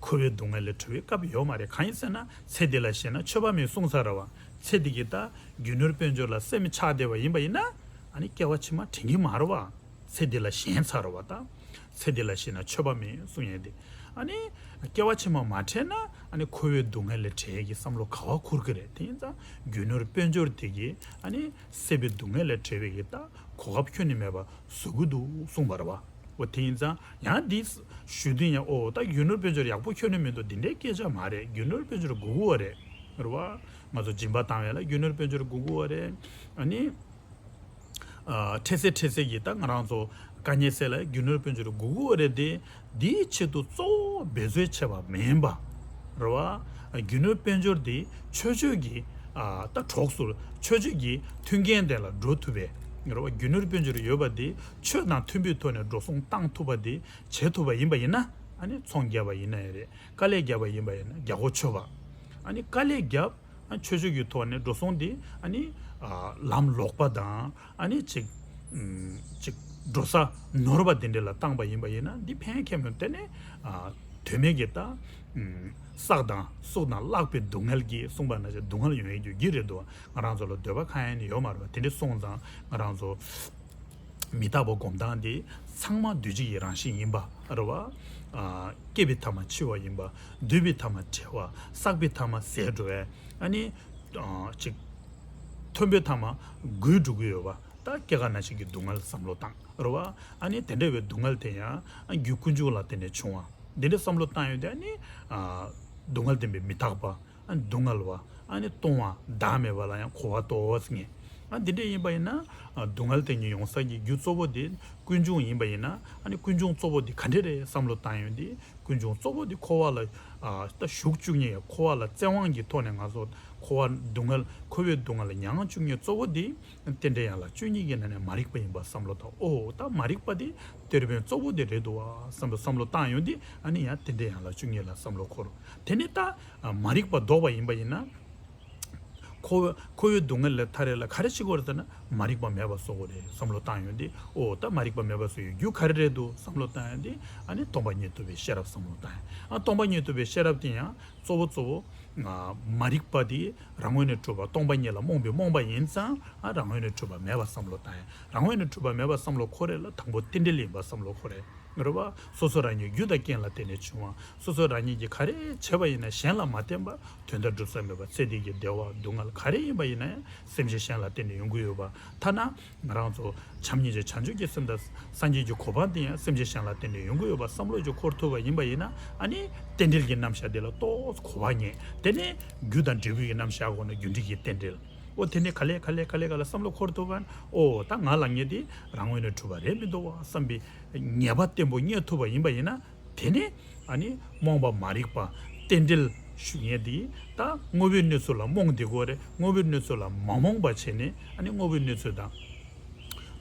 འཁོར་བའི་སྡུག་བསྔལ་ལས་གྲོལ་བའི་སྐབས་ཡོད་མ་རེད། གང་ཡིན་ཟེར་ན། ཚེ་འདི་ལ་ཞེན་ན་མཆོད་པ་མེད་གསུངས་ཚར་བ། ཚེ་འདི་གི་ད་རྒྱུ་ནོར་དཔལ་འབྱོར་ལ་སེམས་ཆགས་བསྡད་པ་ཡིན་པ་ཡིན་ན། ཨ་ནི་སྐྱེ་བ་ཕྱི་མ་དྲན་གྱི་མ་རེད་བ། ཚེ་འདི་ལ་ཞེན་ཚར་བ་དང་། ཚེ་འདི་ལ་ཞེན་ན་མཆོད་པ་མེད་གསུང་ཡས་དེ། ཨ་ནི་སྐྱེ་བ་ཕྱི་མ་མ་དྲན་ན། ཨ་ནི་འཁོར་བའི་སྡུག་བསྔལ་ལས་བྲལ་གྱི་བསམ་བློ་ག་བ་འཁོར་གི་རེད། དེ་ཡིན་ཙང་རྒྱུ་ནོར་དཔལ་འབྱོར་དེ་གིས། ཨ་ནི་སྲིད་པའི་སྡུག་བསྔལ་ལས་བྲལ་བའི་གི་ད་གོ་སྐབས་ཁྱོན་ནས་མེད་པ་བཟོ་གི་འདུག་གསུངས་པ་རེད་བ། འོ་དེ་ཡིན་ཙང་ཡང་འདི་ཞུ་དུས་ཡང་། ཨོ། ད་རྒྱུ་ནོར་དཔལ་འབྱོར་ཡག་པོ་ཁྱོན་ནས་མི་འདུག་འདི་འདྲའི་སྐད་ཆ་མ་རེད། རྒྱུ་ནོར་དཔལ་འབྱོར་དགོས་ཀྱི་ཡོད་རེད། རེད་བ། ང་ཚོ་སྦྱིན་པ་བཏང་ཡས་ལ་རྒྱུ་ནོར་དཔལ་འབྱོར་དགོས་ཀྱི་ཡོད་རེད། ཨ་ནི། ཨ། འཕྲལ་སེལ་འཕྲལ་སེལ་གྱི་ད་ང་རང་ཚོ་དཀའ་ངལ་སེལ་ལ་རྒྱུ་ནོར་དཔལ་འབྱོར་དགོས་ཀྱི་ཡོད་རེད་དེ། འདིའི་ཆེད་དུ་གཙོ་བོ་འབད་རྩོལ་བྱས་པ་མིན་པ། རེད་བ། རྒྱུ་ནོར་དཔལ་འབྱོར་འདི་ཆོས་སྤྱོད་ཀྱི། ཨ། ད་གྲོགས་སུ། ཆོས་སྤྱོད་ཀྱི་མཐུན་རྐྱེན་དེ་ལ་འགྲོ་ཐུབ་པའི། རེད་བ། རྒྱུ་ནོར་དཔལ་འབྱོར་ཡོད་པ་འདི་ཆོས་དང་མཐུན་པའི་ཐོག་ནས་འགྲོ་སོང་བཏང་ཐུབ་པ་འདི་བྱེད་ཐུབ་པ་ཡིན་པ་ཡིན་ན། ཨ་ནི་ཚོང་བརྒྱབ་པ་ཡིན་ན་ཡང་རེད། དཀའ་ལས་བརྒྱབ་པ་ཡིན་པ་ཡིན་ན་རྒྱག་གོ་ཆོད་པ། ཨ་ནི་དཀའ་ལས་བརྒྱབ། ཨ། ཆོས་སྤྱོད་ཀྱི་ཐོག་ནས་འགྲོ་སོང་འདི། ཨ་ནི། ཨ། ལམ་ལོག་པ་དང་། ཨ་ནི་ཅིག་ཨམ། ཅིག་འགྲོ་ས་ནོར་བ་དེ་འདྲ་ལ་བཏང་པ་ཡིན་པ་ཡིན་ན་འདི་ཕན་ཁེ་མོ། དེ་ནས། ཨ། དོན་མེད་ཀྱི་ད། ཨམ། བསགས་དང་བསྲུང་དང་བརླག་པའི་སྡུག་བསྔལ་གྱིས་གསུངས་པ་ན་ཅིག་སྡུག་བསྔལ་ཡོང་ཡས་རྒྱུ་གི་རེད་འདུག་ང་རང་ཚོ་ལ་འདོད་པ་གང་ཡང་ཡོད་མ་རེད་བ། དེ་འདྲ་སོང་ཙང་ང་རང་ཚོ། མི་རྟག་པ་སྒོམ་སྟངས་འདི་ཚང་མ་འདུས་བྱས་ཀྱི་རང་བཞིན་ཡིན་པ་རེད་བ། ཨ། སྐྱེས་པའི་མཐའ་མ་འཆི་བ་ཡིན་པ། འདུས་པའི་མཐའ་མ་བྲལ་བ། བསགས་པའི་མཐའ་མ་ཟད་འགྲོ་བས། ཨ་ནི། ཨ། ཅིག་མཐོན་པོའི་མཐའ་མ་རྒུད་འགྲོ་གི་ཡོད་པ། ད་སྐྱེ་རྒ་ན་འཆི་གི་སྡུག་བསྔལ་བསམ་བློ་བཏང་རེད་བ། ཨ་ནི་དེ་འདྲ་བའི་སྡུག་བསྔལ་དེ་ཡང་། ཨ། རྒྱུ་ཀུན་འབྱུང་ལ་བརྟེན་ནས་བྱུང་བ། འདི་འདྲ་བསམ་བློ་བཏང་ཡོང་དུས། ཨ་ནི། ཨ། སྡུག་བསྔལ་བདེན་པའི་མི་རྟག་པ། ཨ། སྡུག་བསྔལ་བ། ཨ་ནི་སྟོང་བ་བདག་མེད་པ་ལ་ཡང་གོ་བ་རྟོགས་ངེས། ཨ། འདི་འདྲ་ཡིན་པ་ཡིན་ན། ཨ། སྡུག་བསྔལ་དེ་ཉིད་ཡོང་ས་ཀྱི་རྒྱུ་གཙོ་བོ་དེ་ཀུན་འབྱུང་ཡིན་པ་ཡིན་ན། ཨ་ནི་ཀུན་འབྱུང་གཙོ་བོ་དེ་ག་འདྲ་རེད་བསམ་བློ་བཏང་ཡོང་དུས། ཀུན་འབྱུང་གཙོ་བོ་དེ་འཁོར་བ་ལ། ཨ། ད་ཞུགས་བཅུག་མཁན། འཁོར་བ་ལ་བཙན་དབང་གི་ཐོག་ནས་ང་ཚོ་འཁོར་བ་སྡུག་བསྔལ། འཁོར་བའི་སྡུག་བསྔལ་ལ་མྱང་བཅུག་མཁན་གཙོ་བོ་དེ་རྟེན་འབྲེལ་ཡན་ལག་བཅུ་གཉིས་ཀྱི་ནང་ནས་མ་རིག་པ་ཡིན་པ་བསམ་བློ་བཏང་། ཨོ། ད་མ་རིག་པ་དེ་དེ་རིང་གཙོ་བོ་དེ་རེད་འདུག་བ་བསམ་པའི་བསམ་བློ་བཏང་ཡོང་དུས། ཨ་ནི་ཡང་རྟེན་འབྲེལ་ཡན་ལག་བཅུ་གཉིས་ལ་བསམ་བློ་འཁོར། དེ་ནས་ད། ཨ། མ་རིག་པ་ལྡོག་པ་ཡིན་པ་ཡིན་ན། འཁོར་བའི་འཁོར་བའི་སྡུག་བསྔལ་ལས་ཐར་ཡས་ལ་ག་རེ་བྱེད་དགོས་རེད་ཟེར་ན། མ་རིག་པ་མེད་པ་བཟོ་དགོས་རེད་བསམ་བློ་བཏང་ཡོང་དུས། ཨོ། ད་མ་རིག་པ་མེད་པ་བཟོ་ཡས་རྒྱུ་ག་རེ་རེད་འདུག་བསམ་བློ་བཏང་ཡོང་དུས། ཨ་ནི་སྟོང་པ་ཉིད་རྟོགས་པའི་ཤེས་རབ་བསམ་བློ་བཏང་ཡ། ཨ། སྟོང་པ་ཉིད་རྟོགས་པའི་ཤེས་རབ་དེ་ཡང་གཙོ་བོ་གཙོ་བོ། ཨ། མ་རིག་པ་དེ་རང་ངོས་ནས་གྲུབ་པ། སྟོང་པ་ཉིད་ལ་རྨོངས་པའི་རྨོངས་པ་ཡིན་ཙང་། ཨ། རང་ངོས་ནས་གྲུབ་པ་མེད་པ་བསམ་བློ་བཏང་ཡ། རང་ངོས་ནས་གྲུབ་པ་མེད་པ་བསམ་བློ་འཁོར་ཡས་ལ་དང་པོ་རྟེན་འབྲེལ་ཡིན་པ་བསམ་བློ་འཁོར་ཡ། རེད་བ། སོ་སོ་རང་ཉིད་རྒྱུ་དང་རྐྱེན་ལ་བརྟེན་ནས་བྱུང་བ། སོ་སོ་རང་ཉིད་ཀྱིས་ག་རེ་བྱས་པ་ཡིན་ན་གཞན་ལ་མ་བརྟེན་པར་དོན་དག་སྒྲུབ་ས་མེད་པ། ཚེ་འདི་གི་བདེ་བ་སྡུག་བསྔལ་ག་རེ་ཡིན་པ་ཡིན་ན་ཡང་སེམས་ཅན་གཞན་ལ་བརྟེན་ནས་ཡོང་གི་ཡོད་པ། ཐ་ན་ང་རང་ཚོ་བྱམས་སྙིང་རྗེ་བྱང་ཆུབ་ཀྱི་སེམས་དང་སངས་རྒྱས་ཀྱི་གོ་འཕང་དེ་ཡང་སེམས་ཅན་གཞན་ལ་བརྟེན་ནས་ཡོང་གི་ཡོད་པ་བསམ་བློ་ཅིག་འཁོར་ཐུབ་པ་ཡིན་པ་ཡིན་ན། ཨ་ནི་རྟེན་འབྲེལ་གྱི་རྣམ་གཞག་དེ་ལ་ཏོག་ཙམ་གོ་བ་རྙེད། དེ་ནས་རྒྱུ་དང་འབྲས་བུ་ཡི་རྣམ་གཞག་གོ་ན་རྒྱུ་འབྲས་ཀྱི་རྟེན་འབྲེལ། ཨོ། དེ་ནས་ག་ལེ་ག་ལེ་ག་ལེ་ག་ལེ་བསམ་བློ་འཁོར་ཐུབ་པ། ཨོ། ད་ང་ལ་ངེས་དེ་རང་ངོས་ནས་གྲུབ་པ་རེད་མི་འདུག་བ་བསམ་པའི་ངེས་པ་བརྟན་པོ་རྙེད་ཐུབ་པ་ཡིན་པ་ཡིན་ན། དེ་ནས་ཨ་ནི་རྨོངས་པ་མ་རིག་པ། རྟེན་འབྲེལ་ ཞུ་མཁན་དེ་ད་དངོས་པོའི་གནས་ཚུལ་ལ་རྨོངས་བསྡད་དགོས་རེད། དངོས་པོའི་གནས་ཚུལ་ལ་མ་རྨོངས་པ་བྱས་ནས། ཨ་ནི་དངོས་པོའི་གནས་ཚུལ་དང་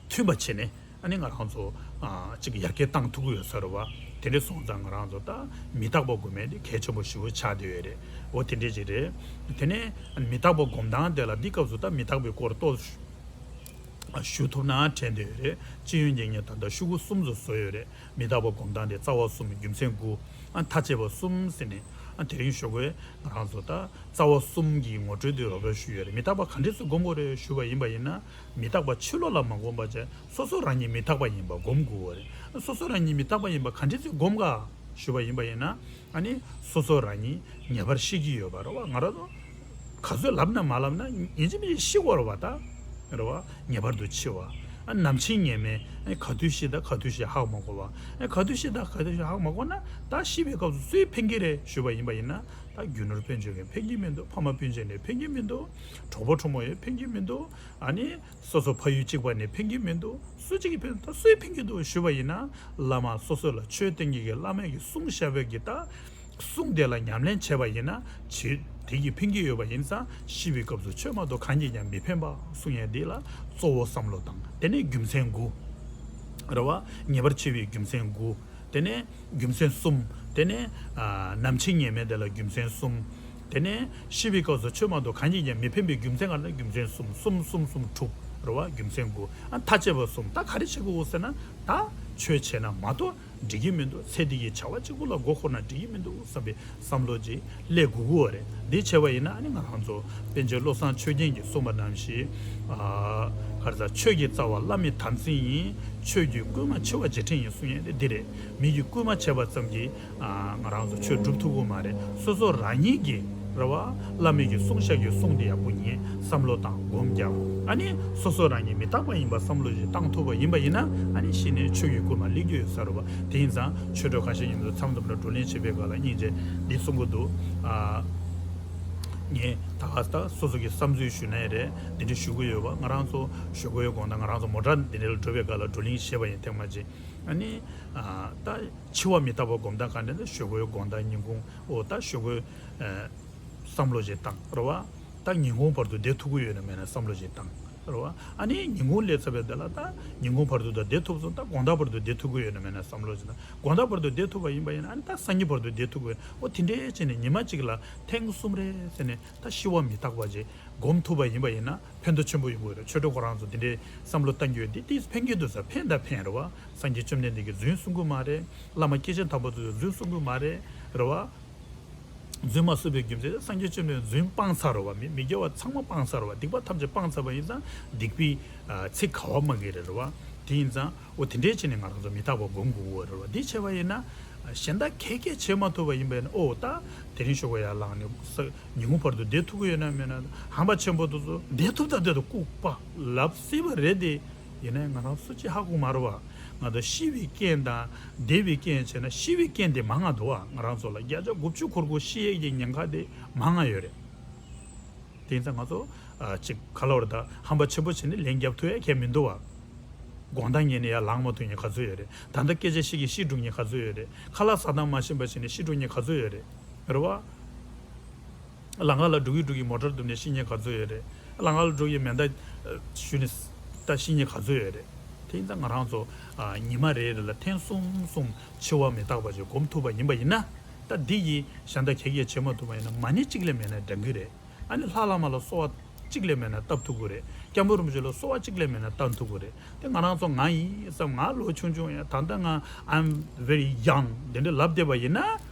མཐུན་པ་བྱས་ནས། ཨ་ནི་ང་རང་ཚོ་ཨ་ཅིག་ཡར་རྒྱས་བཏང་ཐུབ་ཀྱི་ཡོད་ས་རེད་བ། དེ་འདྲ་སོང་ཙང་ང་རང་ཚོ་ད་མི་རྟག་པ་སྒོམ་ཡས་དེ་གལ་ཆེན་པོ་ཞེ་པོ་ཆགས་བསྡད་ཡོད་རེད། འོ་དེ་འདྲ་ཅིག་རེད། དེ་ནས་མི་རྟག་པ་སྒོམ་སྟངས་དེ་ལ་འདི་སྐབས་སུ་ད་མི་རྟག་པའི་སྐོར་ཏོག་ཞུ་ཐུབ་ན་དྲན་བསྡད་ཡོད་རེད། སྤྱི་ཡོངས་ཀྱི་ངས་ད་ལྟ་ཤོག་གུ་གསུམ་ཙམ་བཟོས་ཡོད་རེད། མི་རྟག་པ་སྒོམ་སྟངས་དེ་རྩ་བ་གསུམ། རྒྱུ་མཚན་དགུ། ཨ་མཐའ་དཔྱད་པ་གསུམ་ཟེར་ནས། ཨ་དེ་རིང་ཞོགས་པའི་ང་རང་ཚོ་ད་རྩ་བ་གསུམ་གྱི་ངོ་སྤྲོད་དེ་རོབ་རོབ་ཞུས་ཡོད་རེད། མི་རྟག་པ་ག་འདྲས་སེ་སྒོམ་དགོས་རེད་ཞུས་པ་ཡིན་པ་ཡིན་ན། མི་རྟག་པ་ཕྱི་ལོགས་ལ་མ་སྒོམ་པ་བྱས། སོ་སོ་རང་ཉིད་མི་རྟག་པ་ཡིན་པ་སྒོམ་དགོས་པ་རེད། སོ་སོ་རང་ཉིད་མི་རྟག་པ་ཡིན་པ་ག་འདྲས་སེ་སྒོམ་ག་ཞུས་པ་ཡིན་པ་ཡིན་ན། ཨ་ནི་སོ་སོ་རང་ཉིད་ངེས་པར་ཤི་གི་ཡོད་པ་རེད་བ། ང་རང་ཚོ་ག་ཚོད་ལབ་ན་མ་ལབ་ན་ཡིན་གཅིག་མིན་གཅིག་ཤི་དགོས་རེད་བ། ད་རེད་བ། ངེས་པར་དུ་འཆི་བ། ཨ་ནམ་འཆི་ངེས་མེད། ཨ་ག་དུས་ཤི་ད་ག་དུས་ཤི་ཧ་གོ་མ་གོ་བ། ཨ་ག་དུས་ཤི་ད་ག་དུས་ཤི་ཧ་གོ་མ་གོ་ན། ད་ཤི་བའི་སྐབས་སུ་སུས་ཕན་གྱི་རེད་ཞུས་པ་ཡིན་པ་ཡིན་ན། ད་རྒྱུ་ནོར་དཔལ་འབྱོར་གྱིས་ཕན་གྱི་མི་འདུག། ཕ་མ་སྤུན་མཆེད་ནས་ཕན་གྱི་མི་འདུག། གྲོགས་པོ་གྲོགས་མོ་ཡིས་ཕན་གྱི་མི་འདུག། ཨ་ནི་སོ་སོ་ཕ་ཡུལ་གཅིག་པ་ནས་ཕན་གྱི་མི་འདུག། སུ་གཅིག་གིས་ཕན། ད་སུས་ཕན་གྱི་འདུག་ཞུས་པ་ཡིན་ན། བླ་མ་སོ་སོ་ལ་ཆོས་བསྟན་གྱི་གི་བླ་མས་ཀྱི་གསུངས་བཞག་པའི་གི་ད་གསུང་དེ་ལ་ཉམས་ལེན་བྱས་པ་ཡིན་ན། ཆོས་དེ་གིས་ཕན་གྱི་ཡོད་པ་ཡིན་ཙང་། ཤི་བའི་སྐབས་སུ་ཆོས་མ་གཏོགས་གང་གིས་ཀྱང་མི་ཕན་པ་གསུང་ཡས་འདི་ལ་གཙོ་བོ་བསམ་བློ་བཏང་། དེ་ནས་རྒྱུ་མཚན་དགུ། རེད་བ། ངེས་པར་འཆི་བའི་རྒྱུ་མཚན་དགུ། དེ་ནས་རྒྱུ་མཚན་གསུམ། དེ་ནས་ཨ་ནམ་འཆི་ངེས་མེད་དེ་ལ་རྒྱུ་མཚན་གསུམ། དེ་ནས་ཤི་བའི་སྐབས་སུ་ཆོས་མ་གཏོགས་གང་གིས་ཀྱང་མི་ཕན་པའི་རྒྱུ་མཚན་ག་རེ་ན། རྒྱུ་མཚན་གསུམ། གསུམ་གསུམ་གསུམ་དྲུག་རེད་བ། རྒྱུ་མཚན་དགུ། ཨ་མཐའ་དཔྱད་པ་གསུམ། ད་ག་རེ་བྱེད་དགོས་ཟེར་ན། ད་ཆོས་བྱས་ན་མ་གཏོགས་འགྲིག་གི་མི་འདུག། ཚེ་འདི་གི་བྱ་བ་གཅིག་པུ་ལ་མགོ་འཁོར་ན་འགྲིག་གི་མི་འདུག་བསམ་པའི་བསམ་བློ་ཅིག་སླེབས་དགོས་ཀྱི་ཡོད་རེད། འདི་བྱས་པ་ཡིན་ན། ཨ་ནི་ང་རང་ཚོ་པཎ་ཆེན་བློ་བཟང་ཆོས་རྒྱན་གྱིས་གསུངས་པ་ནང་བཞིན། ཨ་ག་རེ་ཟ། ཆོས་ཀྱི་རྩ་བ་བླ་མའི་དམ་ཚིག་ཡིན། ཆོས་ཀྱི་བསྐུལ་མ་ཆེ་བ་རྗེས་དྲན་ཡིན་གསུང་ཡས་དེ་འདི་རེད། མི་གིས་བསྐུལ་མ་བྱས་པ་ཙམ་གྱིས་ཨ་ང་རང་ཚོ་ཆོས་སྒྲུབ་ཐུབ་ཀྱི་མ་རེད། སོ་སོ་རང་ཉིད་ཀྱིས་རེད་བ། བླ་མའི་གི་གསུང་བཤད་ཀྱི་གསུང་དེ་ཡག་པོ་ཉན། བསམ་བློ་བཏང་། སྒོམ་རྒྱབ། ཨ་ནི་སོ་སོ་རང་ཉིད་མི་རྟག་པ་ཡིན་པ་བསམ་བློ་ཞིག་བཏང་ཐུབ་པ་ཡིན་པ་ཡིན་ན། ཨ་ནི་ཤི་ནས་ཆོས་ཀྱི་བསྐུལ་མ་སླེབས་རྒྱུ་ཡོད་ས་རེད་བ། དེ་ཡིན་ཙང་ཆོས་གྲོགས་ཁ་ཤས་མཉམ་དུ་མཚམས་མཚམས་ལ་བགྲོ་གླེང་བྱེད་པའི་སྐབས་ལ་སྙིང་རྗེ་འདི་གསུང་གི་འདུག། ཨ་ངས་ད་ག་ད་སོ་སོ་གི་བསམ་ཚུལ་ཞུ་ན་ཡང་རེད། འདི་འདྲ་ཞུ་གི་ཡོད་པ། ང་རང་ཚོ་ཞོགས་ཀའི་དགོང་དག་ང་རང་ཚོ་མོ་ཊ་འདི་འདྲ་ལ་འགྲོ་བའི་སྐབས་ལ་བགྲོ་གླེང་བྱས་པ་ཡིན། ཐེངས་མ་གཅིག། ཨ་ནི་ཨ་ད་འཆི་བ་མི་རྟག་པ་སྒོམ་སྟངས་ག་འདྲ་ན། ཞོགས་ཀའི་དགོང་དག་ཉིན་གུང་། འོ་ད་ཞོགས་ཀའི་ཨ་བསམ་བློ་ཞིག་བཏང་རེད་བ། ད་ཉིན་གུང་བར་དུ་བསྡད་ཐུབ་ཀྱི་ཡོད་ན་མེད་ན་བསམ་བློ་ཞིག་བཏང་རེད་བ། ཨ་ནི་ཉིན་གུང་སླེབས་ཚར་བའི་དེ་ལ། ད་ཉིན་གུང་བར་དུ་ད་བསྡད་ཐུབ་སོང་། ད་དགོང་དག་བར་དུ་བསྡད་ཐུབ་ཀྱི་ཡོད་ན་མེད་ན་བསམ་བློ་ཞིག་བཏང་། དགོང་དག་བར་དུ་བསྡད་ཐུབ་པ་ཡིན་པ་ཡིན་ན། ཨ་ནི་ད་སང་ཉིན་བར་དུ་བསྡད་ཐུབ་ཀྱི་ཡོད། འོ་དེ་འདྲའི་བྱས་ནས་ཉི་མ་གཅིག་ལ་ཐེངས་གསུམ་རེ་ཟེར་ནས། ད་ཤི་བ་མི་རྟག་པ་ཅིག་སྒོམ་ཐུབ་པ་ཡིན་པ་ཡིན་ན་ཕན་ཐོགས་ཆེན་པོ་ཡོང་གི་ཡོད་རེད། ཆོས་གྲོགས་ཁོ་རང་ཚོ་འདི་འདྲའི་བསམ་བློ་བཏང་གི་ཡོད། འདི་དེ་ཕན་གྱི་འདུག་ཟེར། ཕན་དང་ཕན་རེད་བ། སངས་རྒྱས་བཅོམ་ལྡན་འདས་ཀྱིས་རྫུན་གསུང་གི་མ་རེད། བླ་མ་སྐྱེས་ཆེན་དམ་པ་ཚོས་རྫུན་གསུང་གི་མ་རེད། རེད་བ། རྫུན་མ་གསུངས་པའི་རྒྱུ་མཚན། སངས་རྒྱས་བཅོམ་ལྡན་འདས་རྫུན་སྤངས་ཚར་རེད་བ། མི་མི་དགེ་བ་ཚང་མ་སྤངས་ཚར་རེད་བ། སྡིག་པ་ཐམས་ཅད་སྤངས་ཚར་བ་ཡིན་ཙང་། སྡིག་པའི་ཨ་ཚིག་ག་བ་མ་གི་རེད། རེད་བ། དེ་ཡིན་ཙང་། འོ་དེ་འདྲའི་བྱས་ནས་ང་རང་ཚོ་མི་རྟག་པ་སྒོམ་དགོས་ཀྱི་ཡོད་རེད་བ། འདི་བྱས་པ་ཡིན་ན། གཞན་དག་གས་གས་བྱེད་མ་ཐུབ་པ་ཡིན་པས་ན། ཨོ་ད་དེ་རིང་ཞོགས་པ་ཡར་ལངས་ནས་ས་ཉིན་གུང་བར་དུ་བསྡད་ཐུབ་ཀྱི་ཡོད་ན་མེད་ན། ཧམ་པ་ཆེན་པོ་འདུག་ཚོ། བསྡད་ཐུབ་ད་བསྡད་དང་། ལྐུགས་པ་ལབ་སྲིད་པ་རེད་དེ། ཡིན་ནའི་ང་རང་སུ་གཅིག་ཧ་གོ་མ་རེད་བ། ང་ཚོ་ཤི་བའི་རྐྱེན་དང་བསྡད་པའི་རྐྱེན་བྱས་ན། ཤི་བའི་རྐྱེན་དེ་མང་ང་འདུག་བ། ང་རང་ཚོ་ལ་བརྒྱ་ཆ་དགུ་བཅུ་གོ་དགུ་ཤི་ཡས་ཀྱི་ཉེན་ཁ་དེ་མང་ང་ཡོད་རེད། དེ་ཡིན་ཙང་ང་ཚོ་ཨ་ཅིག་ག་ལབ་རེད། ད་ཧམ་པ་ཆེན་པོ་བྱས་ནས་ལན་རྒྱབ་ཐུབ་ཡ་གང་ཡང་མི་འདུག་བ། དགོང་དག་ཉལ་ནས་ཡར་ལངས་མ་ཐུབ་མཁན་ག་ཚོད་ཡོད་རེད། ད་ལྟ་སྐད་ཆ་བཤད་ཀྱིན་ཤི་འགྲོ་མཁན་ག་ཚོད་ཡོད་རེད། ཁ་ལག་ཟ་སྟངས་མ་ཤེས་པ་བྱས་ནས་ཤི་འགྲོ་མཁན་ག་ཚོད་ཡོད་རེད། རེད་བ། ལམ་ཁ་ལ་འགྲོ་གི་འགྲོ་གི་མོ་ཊ་བརྡུངས་ནས་ཤི་མཁན་ག་ཚོད་ཡོད་རེད། ལམ་ཁ་ལ་འགྲོ་གི་མེ་མདའ་གཞུས་ནས་ད་ཤི་མཁན་ག་ཚོད་ཡོད་རེད། དེ་ཡིན་ཙང་ང་རང་ཚོ་ཨ་ཉི་མ་རེ་རེ་ལ་ཐེངས་གསུམ་གསུམ་འཆི་བ་མི་རྟག་པ་ཅིག་སྒོམ་ཐུབ་པ་ཡིན་པ་ཡིན་ན། ད་འདི་ཡིས་གཞན་དག་གས་གས་བྱེད་མ་ཐུབ་པ་ཡིན་ན། མ་ཎི་གཅིག་ལས་མེད་ན་འགྲང་གི་རེད། ཨ་ནི་ལྷ་བླ་མ་ལ་གསོལ་བ་གཅིག་ལས་མེད་ན་བཏབ་ཐུབ་ཀྱི་རེད། སྐྱབས་མགོན་རིན་པོ་ཆེ་ལ་གསོལ་བ་གཅིག་ལས་མེད་ན་བཏབ་ཐུབ་ཀྱི་རེད། དེ་ང་རང་ཚོ། ང་ཡིན་བསམ། ང་ལོ་ཆུང་ཆུང་ཡིན། ད་ལྟ་ང་I'm very young དེ་འདྲ་ལབ་བསྡད་པ་ཡིན་ན།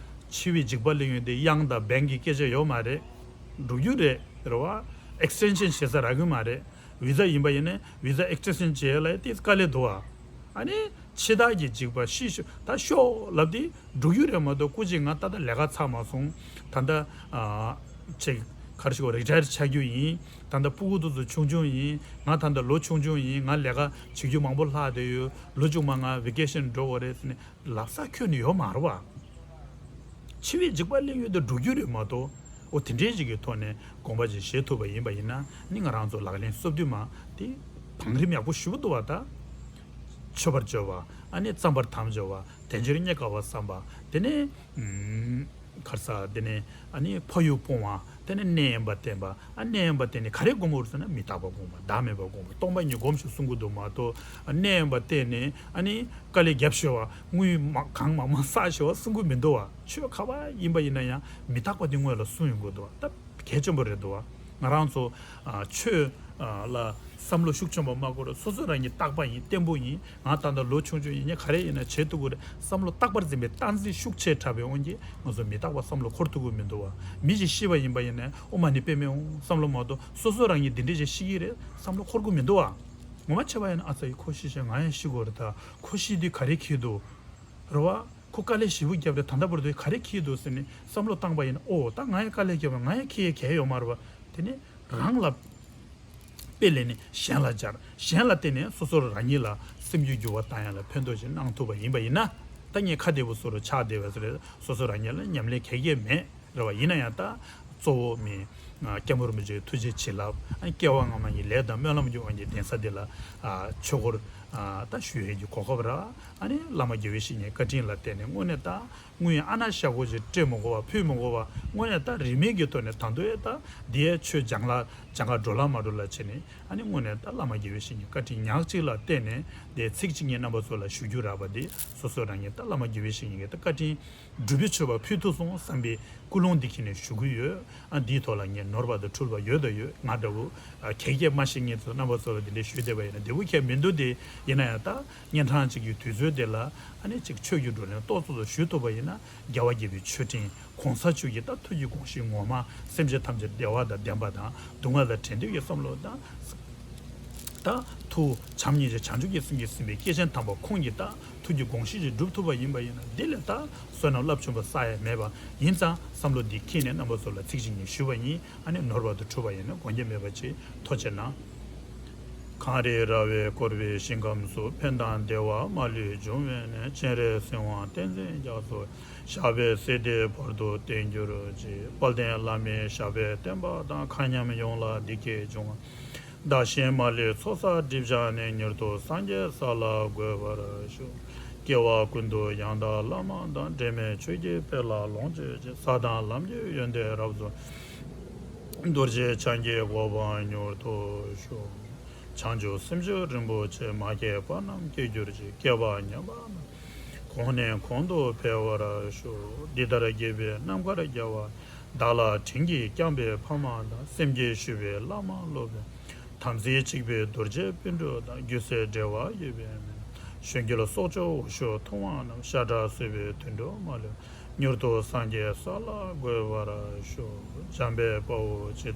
འཆི་བའི་འཇིགས་པ་གླེང་ཡས་དེ་ཡང་དང་བན་གྱི་སྐད་ཆ་ཡོད་མ་རེད། འགྲོ་རྒྱུ་རེད། རེད་བ། ཨེག་སི་ཊེན་ཤན་བྱེད་ས་རག་གི་མ་རེད། བི་ཟ་ཡིན་པ་ཡིན་ན་བི་ཟ་ཨེག་སི་ཊེན་ཤན་བྱེད་ཡས་ལ་ཏོག་ཙམ་དཀའ་ལས་འདུག་བ། ཨ་ནི་འཆི་བདག་གི་འཇིགས་པ་ཤི་ཤོག་ད་ཤོག་ལབ་དེ། འགྲོ་རྒྱུ་རེད་མ་གཏོགས། སྐུ་མཁྱེན་ང་ད་ལྟ་ལས་ཀ་ཚར་མ་སོང་། ད་ལྟ་ཨ་ཅིག་ག་རེ་ཞུ་དགོས། རི་ཊ་ཡར་ཆགས་རྒྱུ་ཡིན། ད་ལྟ་སྤུ་གུ་དེ་ཚོ་ཆུང་ཆུང་ཡིན། ང་ད་ལྟ་ལོ་ཆུང་ཆུང་ཡིན། ང་ལས་ཀ་བྱེད་རྒྱུ་མང་པོ་ལྷག་བསྡད་ཡོད། ལོ་མཇུག་མ་ང་ཝེ་ཀེ་ཤན་འགྲོ་དགོས་རེད་ཟེར་ནས་ལབ་ས་ཁྱོན་ནས་ཡོད་མ་རེད་བ། འཆི་བའི་འཇིགས་པ་གླེང་ཡས་དེ་འགྲོ་རྒྱུ་རེད་མ་གཏོགས། འོ་དེ་འདྲའི་ཅིག་གི་ཐོག་ནས་དགོངས་པ་ཅིག་བཞེས་ཐུབ་པ་ཡིན་པ་ཡིན་ན། ནི་ང་རང་ཚོ་ལག་ལེན་སོ་བདུན་མ་དེ་བང་རིམ་ཡག་པོ་ཞེ་པོ་འདུག་བ། ད་མཆོད་པར་བརྗོད་པ། ཨ་ནི་བརྩམ་པར་དམ་བཅའ་བ། དལ་འབྱོར་རྙེད་དཀའ་བ་བསམ་པ། དེ་ནས་ཨུམ་ གར་ས་དེ་ནས་ཨ་ནི་ཕ་ཡུལ་སྤོང་བ། དེ་ནས་གནས་དབེན་པ་བསྟེན་པ། ཨ་གནས་དབེན་པ་བསྟེན་ནས་ག་རེ་སྒོམ་དགོས་ཟེར་ན། མི་རྟག་པ་སྒོམ་པ། བདག་མེད་པ་སྒོམ་པ། སྟོང་པ་ཉིད་སྒོམ་ཞིག་གསུང་གི་འདུག་མ་གཏོགས། གནས་དབེན་པ་བསྟེན་ནས་ཨ་ནི་དཀའ་ལས་བརྒྱབ་ཤོར་བ། དངུལ་མ་གང་མང་མང་བསགས་ཤོར་བ་གསུང་གི་མི་འདུག་བ། ཆོས་ག་བ་ཡིན་པ་ཡིན་ན་ཡང་མི་རྟག་པ་དེ་སྔོན་ལ་གསུང་ཡོང་གི་འདུག་བ། ད་གལ་ཆེན་པོ་རེད་འདུག་བ། ང་རང་ཚོ་ཨ་ཆོས་ཨ་ལ་བསམ་བློ་ཤུགས་ཆེན་པོ་མ་དགོས་ར། སོ་སོ་རང་ཉིད་རྟག་པ་ཡིན། བརྟན་པོ་ཡིན། ང་ད་ལྟ་ལོ་ཆུང་ཆུང་ཡིན། ངས་ག་རེ་ཡིན་ན་བྱེད་ཐུབ་ཀྱི་རེད། བསམ་བློ་རྟག་པར་འཛིན་པའི་རྟག་འཛིན་ཤུགས་ཆེ་དྲགས་པའི་དབང་གིས་ང་ཚོ་མི་རྟག་པ་བསམ་བློ་འཁོར་ཐུབ་ཀྱི་མི་འདུག་བ། མི་ཞིག་ཤི་བ་ཡིན་པ་ཡིན་ན། ཨོཾ་མ་ཎི་པདྨེ་ཧཱུྃ་བསམ་བློ་མ་གཏོགས། སོ་སོ་རང་ཉིད་འདི་འདྲས་ཞིག་ཤི་གི་རེད་བསམ་བློ་འཁོར་གྱི་མི་འདུག་བ། ངོ་མ་བྱས་པ་ཡིན་ན། ཨ་ཙི་ཡ། ཁོ་ཤི་ཤག་ང་ཡང་ཤི་དགོས་རེད། ད་ཁོ་ཤི་དུས་ག་རེ་འཁྱེར་འདུག་རེད་བ། ཁོ་དཀའ་ལས་ཞེ་པོ་བརྒྱབ་རེད། ད་ལྟ་བར་དུ་ག་རེ་འཁྱེར་འདུག་ཟེར་ནས་བསམ་བློ་བཏང་པ་ཡིན་ན། ཨོ་ད་ང་ཡང་དཀའ་ལས་བརྒྱབ་པ། ང་ཡང་འཁྱེར་ཡས་གང་ཡང་ཡོད་མ་རེད་བ། དེ་ནས་རང་ལ་དཔེ་ལེན་ནས་གཞན་ལ་སྦྱར། གཞན་ལ་བརྟེན་ནས་སོ་སོ་རང་ཉིད་ལ་སེམས་རྒྱུད་འགྱུར་བ་བཏང་ཡ་ལ་ཕན་ཐོགས་ཤིག་གནང་ཐུབ་པ་ཡིན་པ་ཡིན་ན། ད་ངས་ཁ་བདེ་པོ་བཟོ་རུ་ཆགས་བསྡད་པ་ཟེར། སོ་སོ་རང་ཉིད་ལ་ཉམས་ལེན་ག་གེ་མེད། རེད་བ། ཡིན་ན་ཡང་ད་གཙོ་བོ་མི་ཨ་སྐྱབས་མགོན་རིན་པོ་ཆེའི་ཐུགས་རྗེ་བྱིན་རླབས། ཨ་སྐྱེ་བ་སྔ་མ་ཡི་ལས་དང་སྨོན་ལམ་གྱི་དབང་གིས་གདན་ས་འདི་ལ་ཨ་ཆོས་སྐོར་ཨ་ད་ཞུ་ཡས་ཀྱི་གོ་སྐབས་རག་ཨ་ནི་བླ་མ་དགེ་བའི་བཤེས་གཉེན་བཀའ་དྲིན་ལ་བརྟེན་ནས་དངོས་གནས་ད་དངུལ་ཨ་ན་ཤ་ཁོ་ཅིག་སྤྲད་མི་དགོས་པ། ཕུལ་མི་དགོས་པ། དངོས་གནས་ད་རིན་མེད་ཀྱི་ཐོག་ནས་ད་དུང་ཨེ་ད་འདི་ཡའི་ཆོས་སྦྱང་ལ་སྦྱང་ག་འགྲོ་ལ་མ་འགྲོ་ལ་བྱས་ནས། ཨ་ནི་དངོས་གནས་ད་བླ་མ་དགེ་བའི་བཤེས་གཉེན་བཀའ་དྲིན་ཉག་གཅིག་ལ་བརྟེན་ནས་དེ་ཚིག་གཅིག་གཉིས་རྣམ་པ་ཚོ་ལ་ཞུ་རྒྱུ་རག་པ་འདི། སོ་སོ་རང་ཉིད་ད་བླ་མ་དགེ་བའི་བཤེས་གཉེན་གྱི་ད་བཀའ་དྲིན། སྒྲུབ་པའི་མཆོད་པ་ཕུལ་ཐུབ་སོང་བསམ་པའི་ཀུན་སློང་འདི་འཁྱེར་ནས་ཞུ་གི་ཡོད། ཨ་འདིའི་ཐོག་ལ་ངས་ནོར་བ་དང་འཁྲུལ་བ་ཡོད་དང་ཡོད། ང་འདྲ་བོ་ཨ་གལ་གལ་མ་ཤེས་མཁན་ཚོ་རྣམ་པ་ཚོ་ལ་འདི་འདྲའི་ཞུས་བསྡད་པ་ཡིན་ན་བདེ་བོ་ཁྱད་མི་འདུག་སྟེ། ཡིན་ན་ཡང་ད་གཉན་འཕྲང་གཅིག་གི་དུས་ཚོད་དེ་ལ་ཨ་ནི་གཅིག་ཆོས་ཀྱི་བགྲོ་གླེང་ཏོག་ཙམ་ཞུ་ཐུབ་པ་ཡིན་ན། རྒྱལ་བ་དགྱེས་པའི་མཆོད་སྤྲིན་གོང་ས་མཆོག་གི་ད་ཐུགས་ཀྱི་དགོངས་གཞི་ངོ་མ། སེམས་ཅན་ཐམས་ཅད་བདེ་བ་དང་ལྡན་པ་དང་སྡུག་བསྔལ་ལས་བྲལ་འདོད་ཀྱི་བསམ་བློ་དང་། ད་ཐུགས་བྱམས་སྙིང་རྗེ་བྱང་ཆུབ་ཀྱི་སེམས་ཀྱིས་ཟིན་པའི་སྐྱེས་ཆེན་དམ་པ་ཁོང་གི་ད་ཐུགས་ཀྱི་དགོངས་གཞི་ཞིག་སྒྲུབ་ཐུབ་པ་ཡིན་པ་ཡིན་ན། འདི་ལས་ད་བསོད་ནམས་རླབས་ཆེན་པོ་བསགས་ཡ་མེད་པ་ཡིན་ཙང་། བསམ་བློ་འདི་འཁྱེར་ནས་རྣམ་པ་ཚོ་ལ་ཚིག་གཅིག་གཉིས་ཞུས་པ་ཡིན། ཨ་ནི་ནོར་བ་དང་འཁྲུལ་བ་ཡིན་ན་དགོངས་འགལ་མེད་པ་ཅིག་ཐུགས་རྗེ་གནང་། གངས་རི་ར་བས་བསྐོར་བའི་ཞིང་ཁམས་སུ། ཕན་དང་བདེ་བ་མ་ལུས་འབྱུང་བའི་གནས། སྤྱན་རས་གཟིགས་དབང་བསྟན་འཛིན་རྒྱ་མཚོ། ཞབས་པད་སྲིད་མཐའི་བར་དུ་བརྟན་གྱུར་ཅིག་དཔལ་ལྡན་བླ་མའི་ཞབས་པད་བརྟན་པ་དང་། མཁའ་མཉམ་ཡོངས་ལ་བདེ་སྐྱིད་འབྱུང་བ། བདག་གཞན་མ་ལུས་ཚོགས་བསགས་སྒྲིབ་སྦྱངས་ནས། མྱུར་དུ་སངས་རྒྱས་ས་ལ་འགོད་པར་ཤོག་སྐྱེ་བ་ཀུན་ཏུ་ཡང་དག་བླ་མ་དང་། འབྲལ་མེད་ཆོས་ཀྱི་དཔལ་ལ་ལོངས་སྤྱོད་ཅིང་། ས་དང་ལམ་གྱི་ཡོན་ཏན་རབ་རྫོགས། རྡོ་རྗེ་འཆང་གི་གོ་འཕང་མྱུར་ཐོབ་ཤོག་བྱང་ཆུབ་སེམས་མཆོག་རིན་པོ་ཆེ། མ་སྐྱེས་པ་རྣམས་སྐྱེ་གྱུར་ཅིག་སྐྱེས་པ་ཉམས་པ་རྣམས་གོང་ནས་གོང་དུ་འཕེལ་བར་ཤོག་འདི་ལྟར་དགྱེས་པའི་རྣམ་དཀར་རྒྱལ་བ། བདག་ལ་དྲིན་གྱིས་བསྐྱངས་པའི་ཕ་མ་དང་། སེམས་ཀྱིས་ཞུས་པའི་བླ་མ་སློབ་དཔོན། དམ་ཚིག་གཅིག་པའི་རྡོ་རྗེ་སྤུན་གྲོགས་དང་། རྒྱུད་སྲིད་འབྲེལ་བ་ཡོད་པའི་མི། གཞོན་སྐྱེས་ལ་སྲོག་གཅོད་འུ་ཤོད་ཐུབ་དབང་རྣམས། ཤ་ཁྲག་གསོད་པའི་དུད་འགྲོ་མ་ལུས། མྱུར་དུ་སངས་རྒྱས་ས་ལ་འགོད་པར་ཤོག་འཇམ་དཔལ་དཔའ་བོས་ཇི་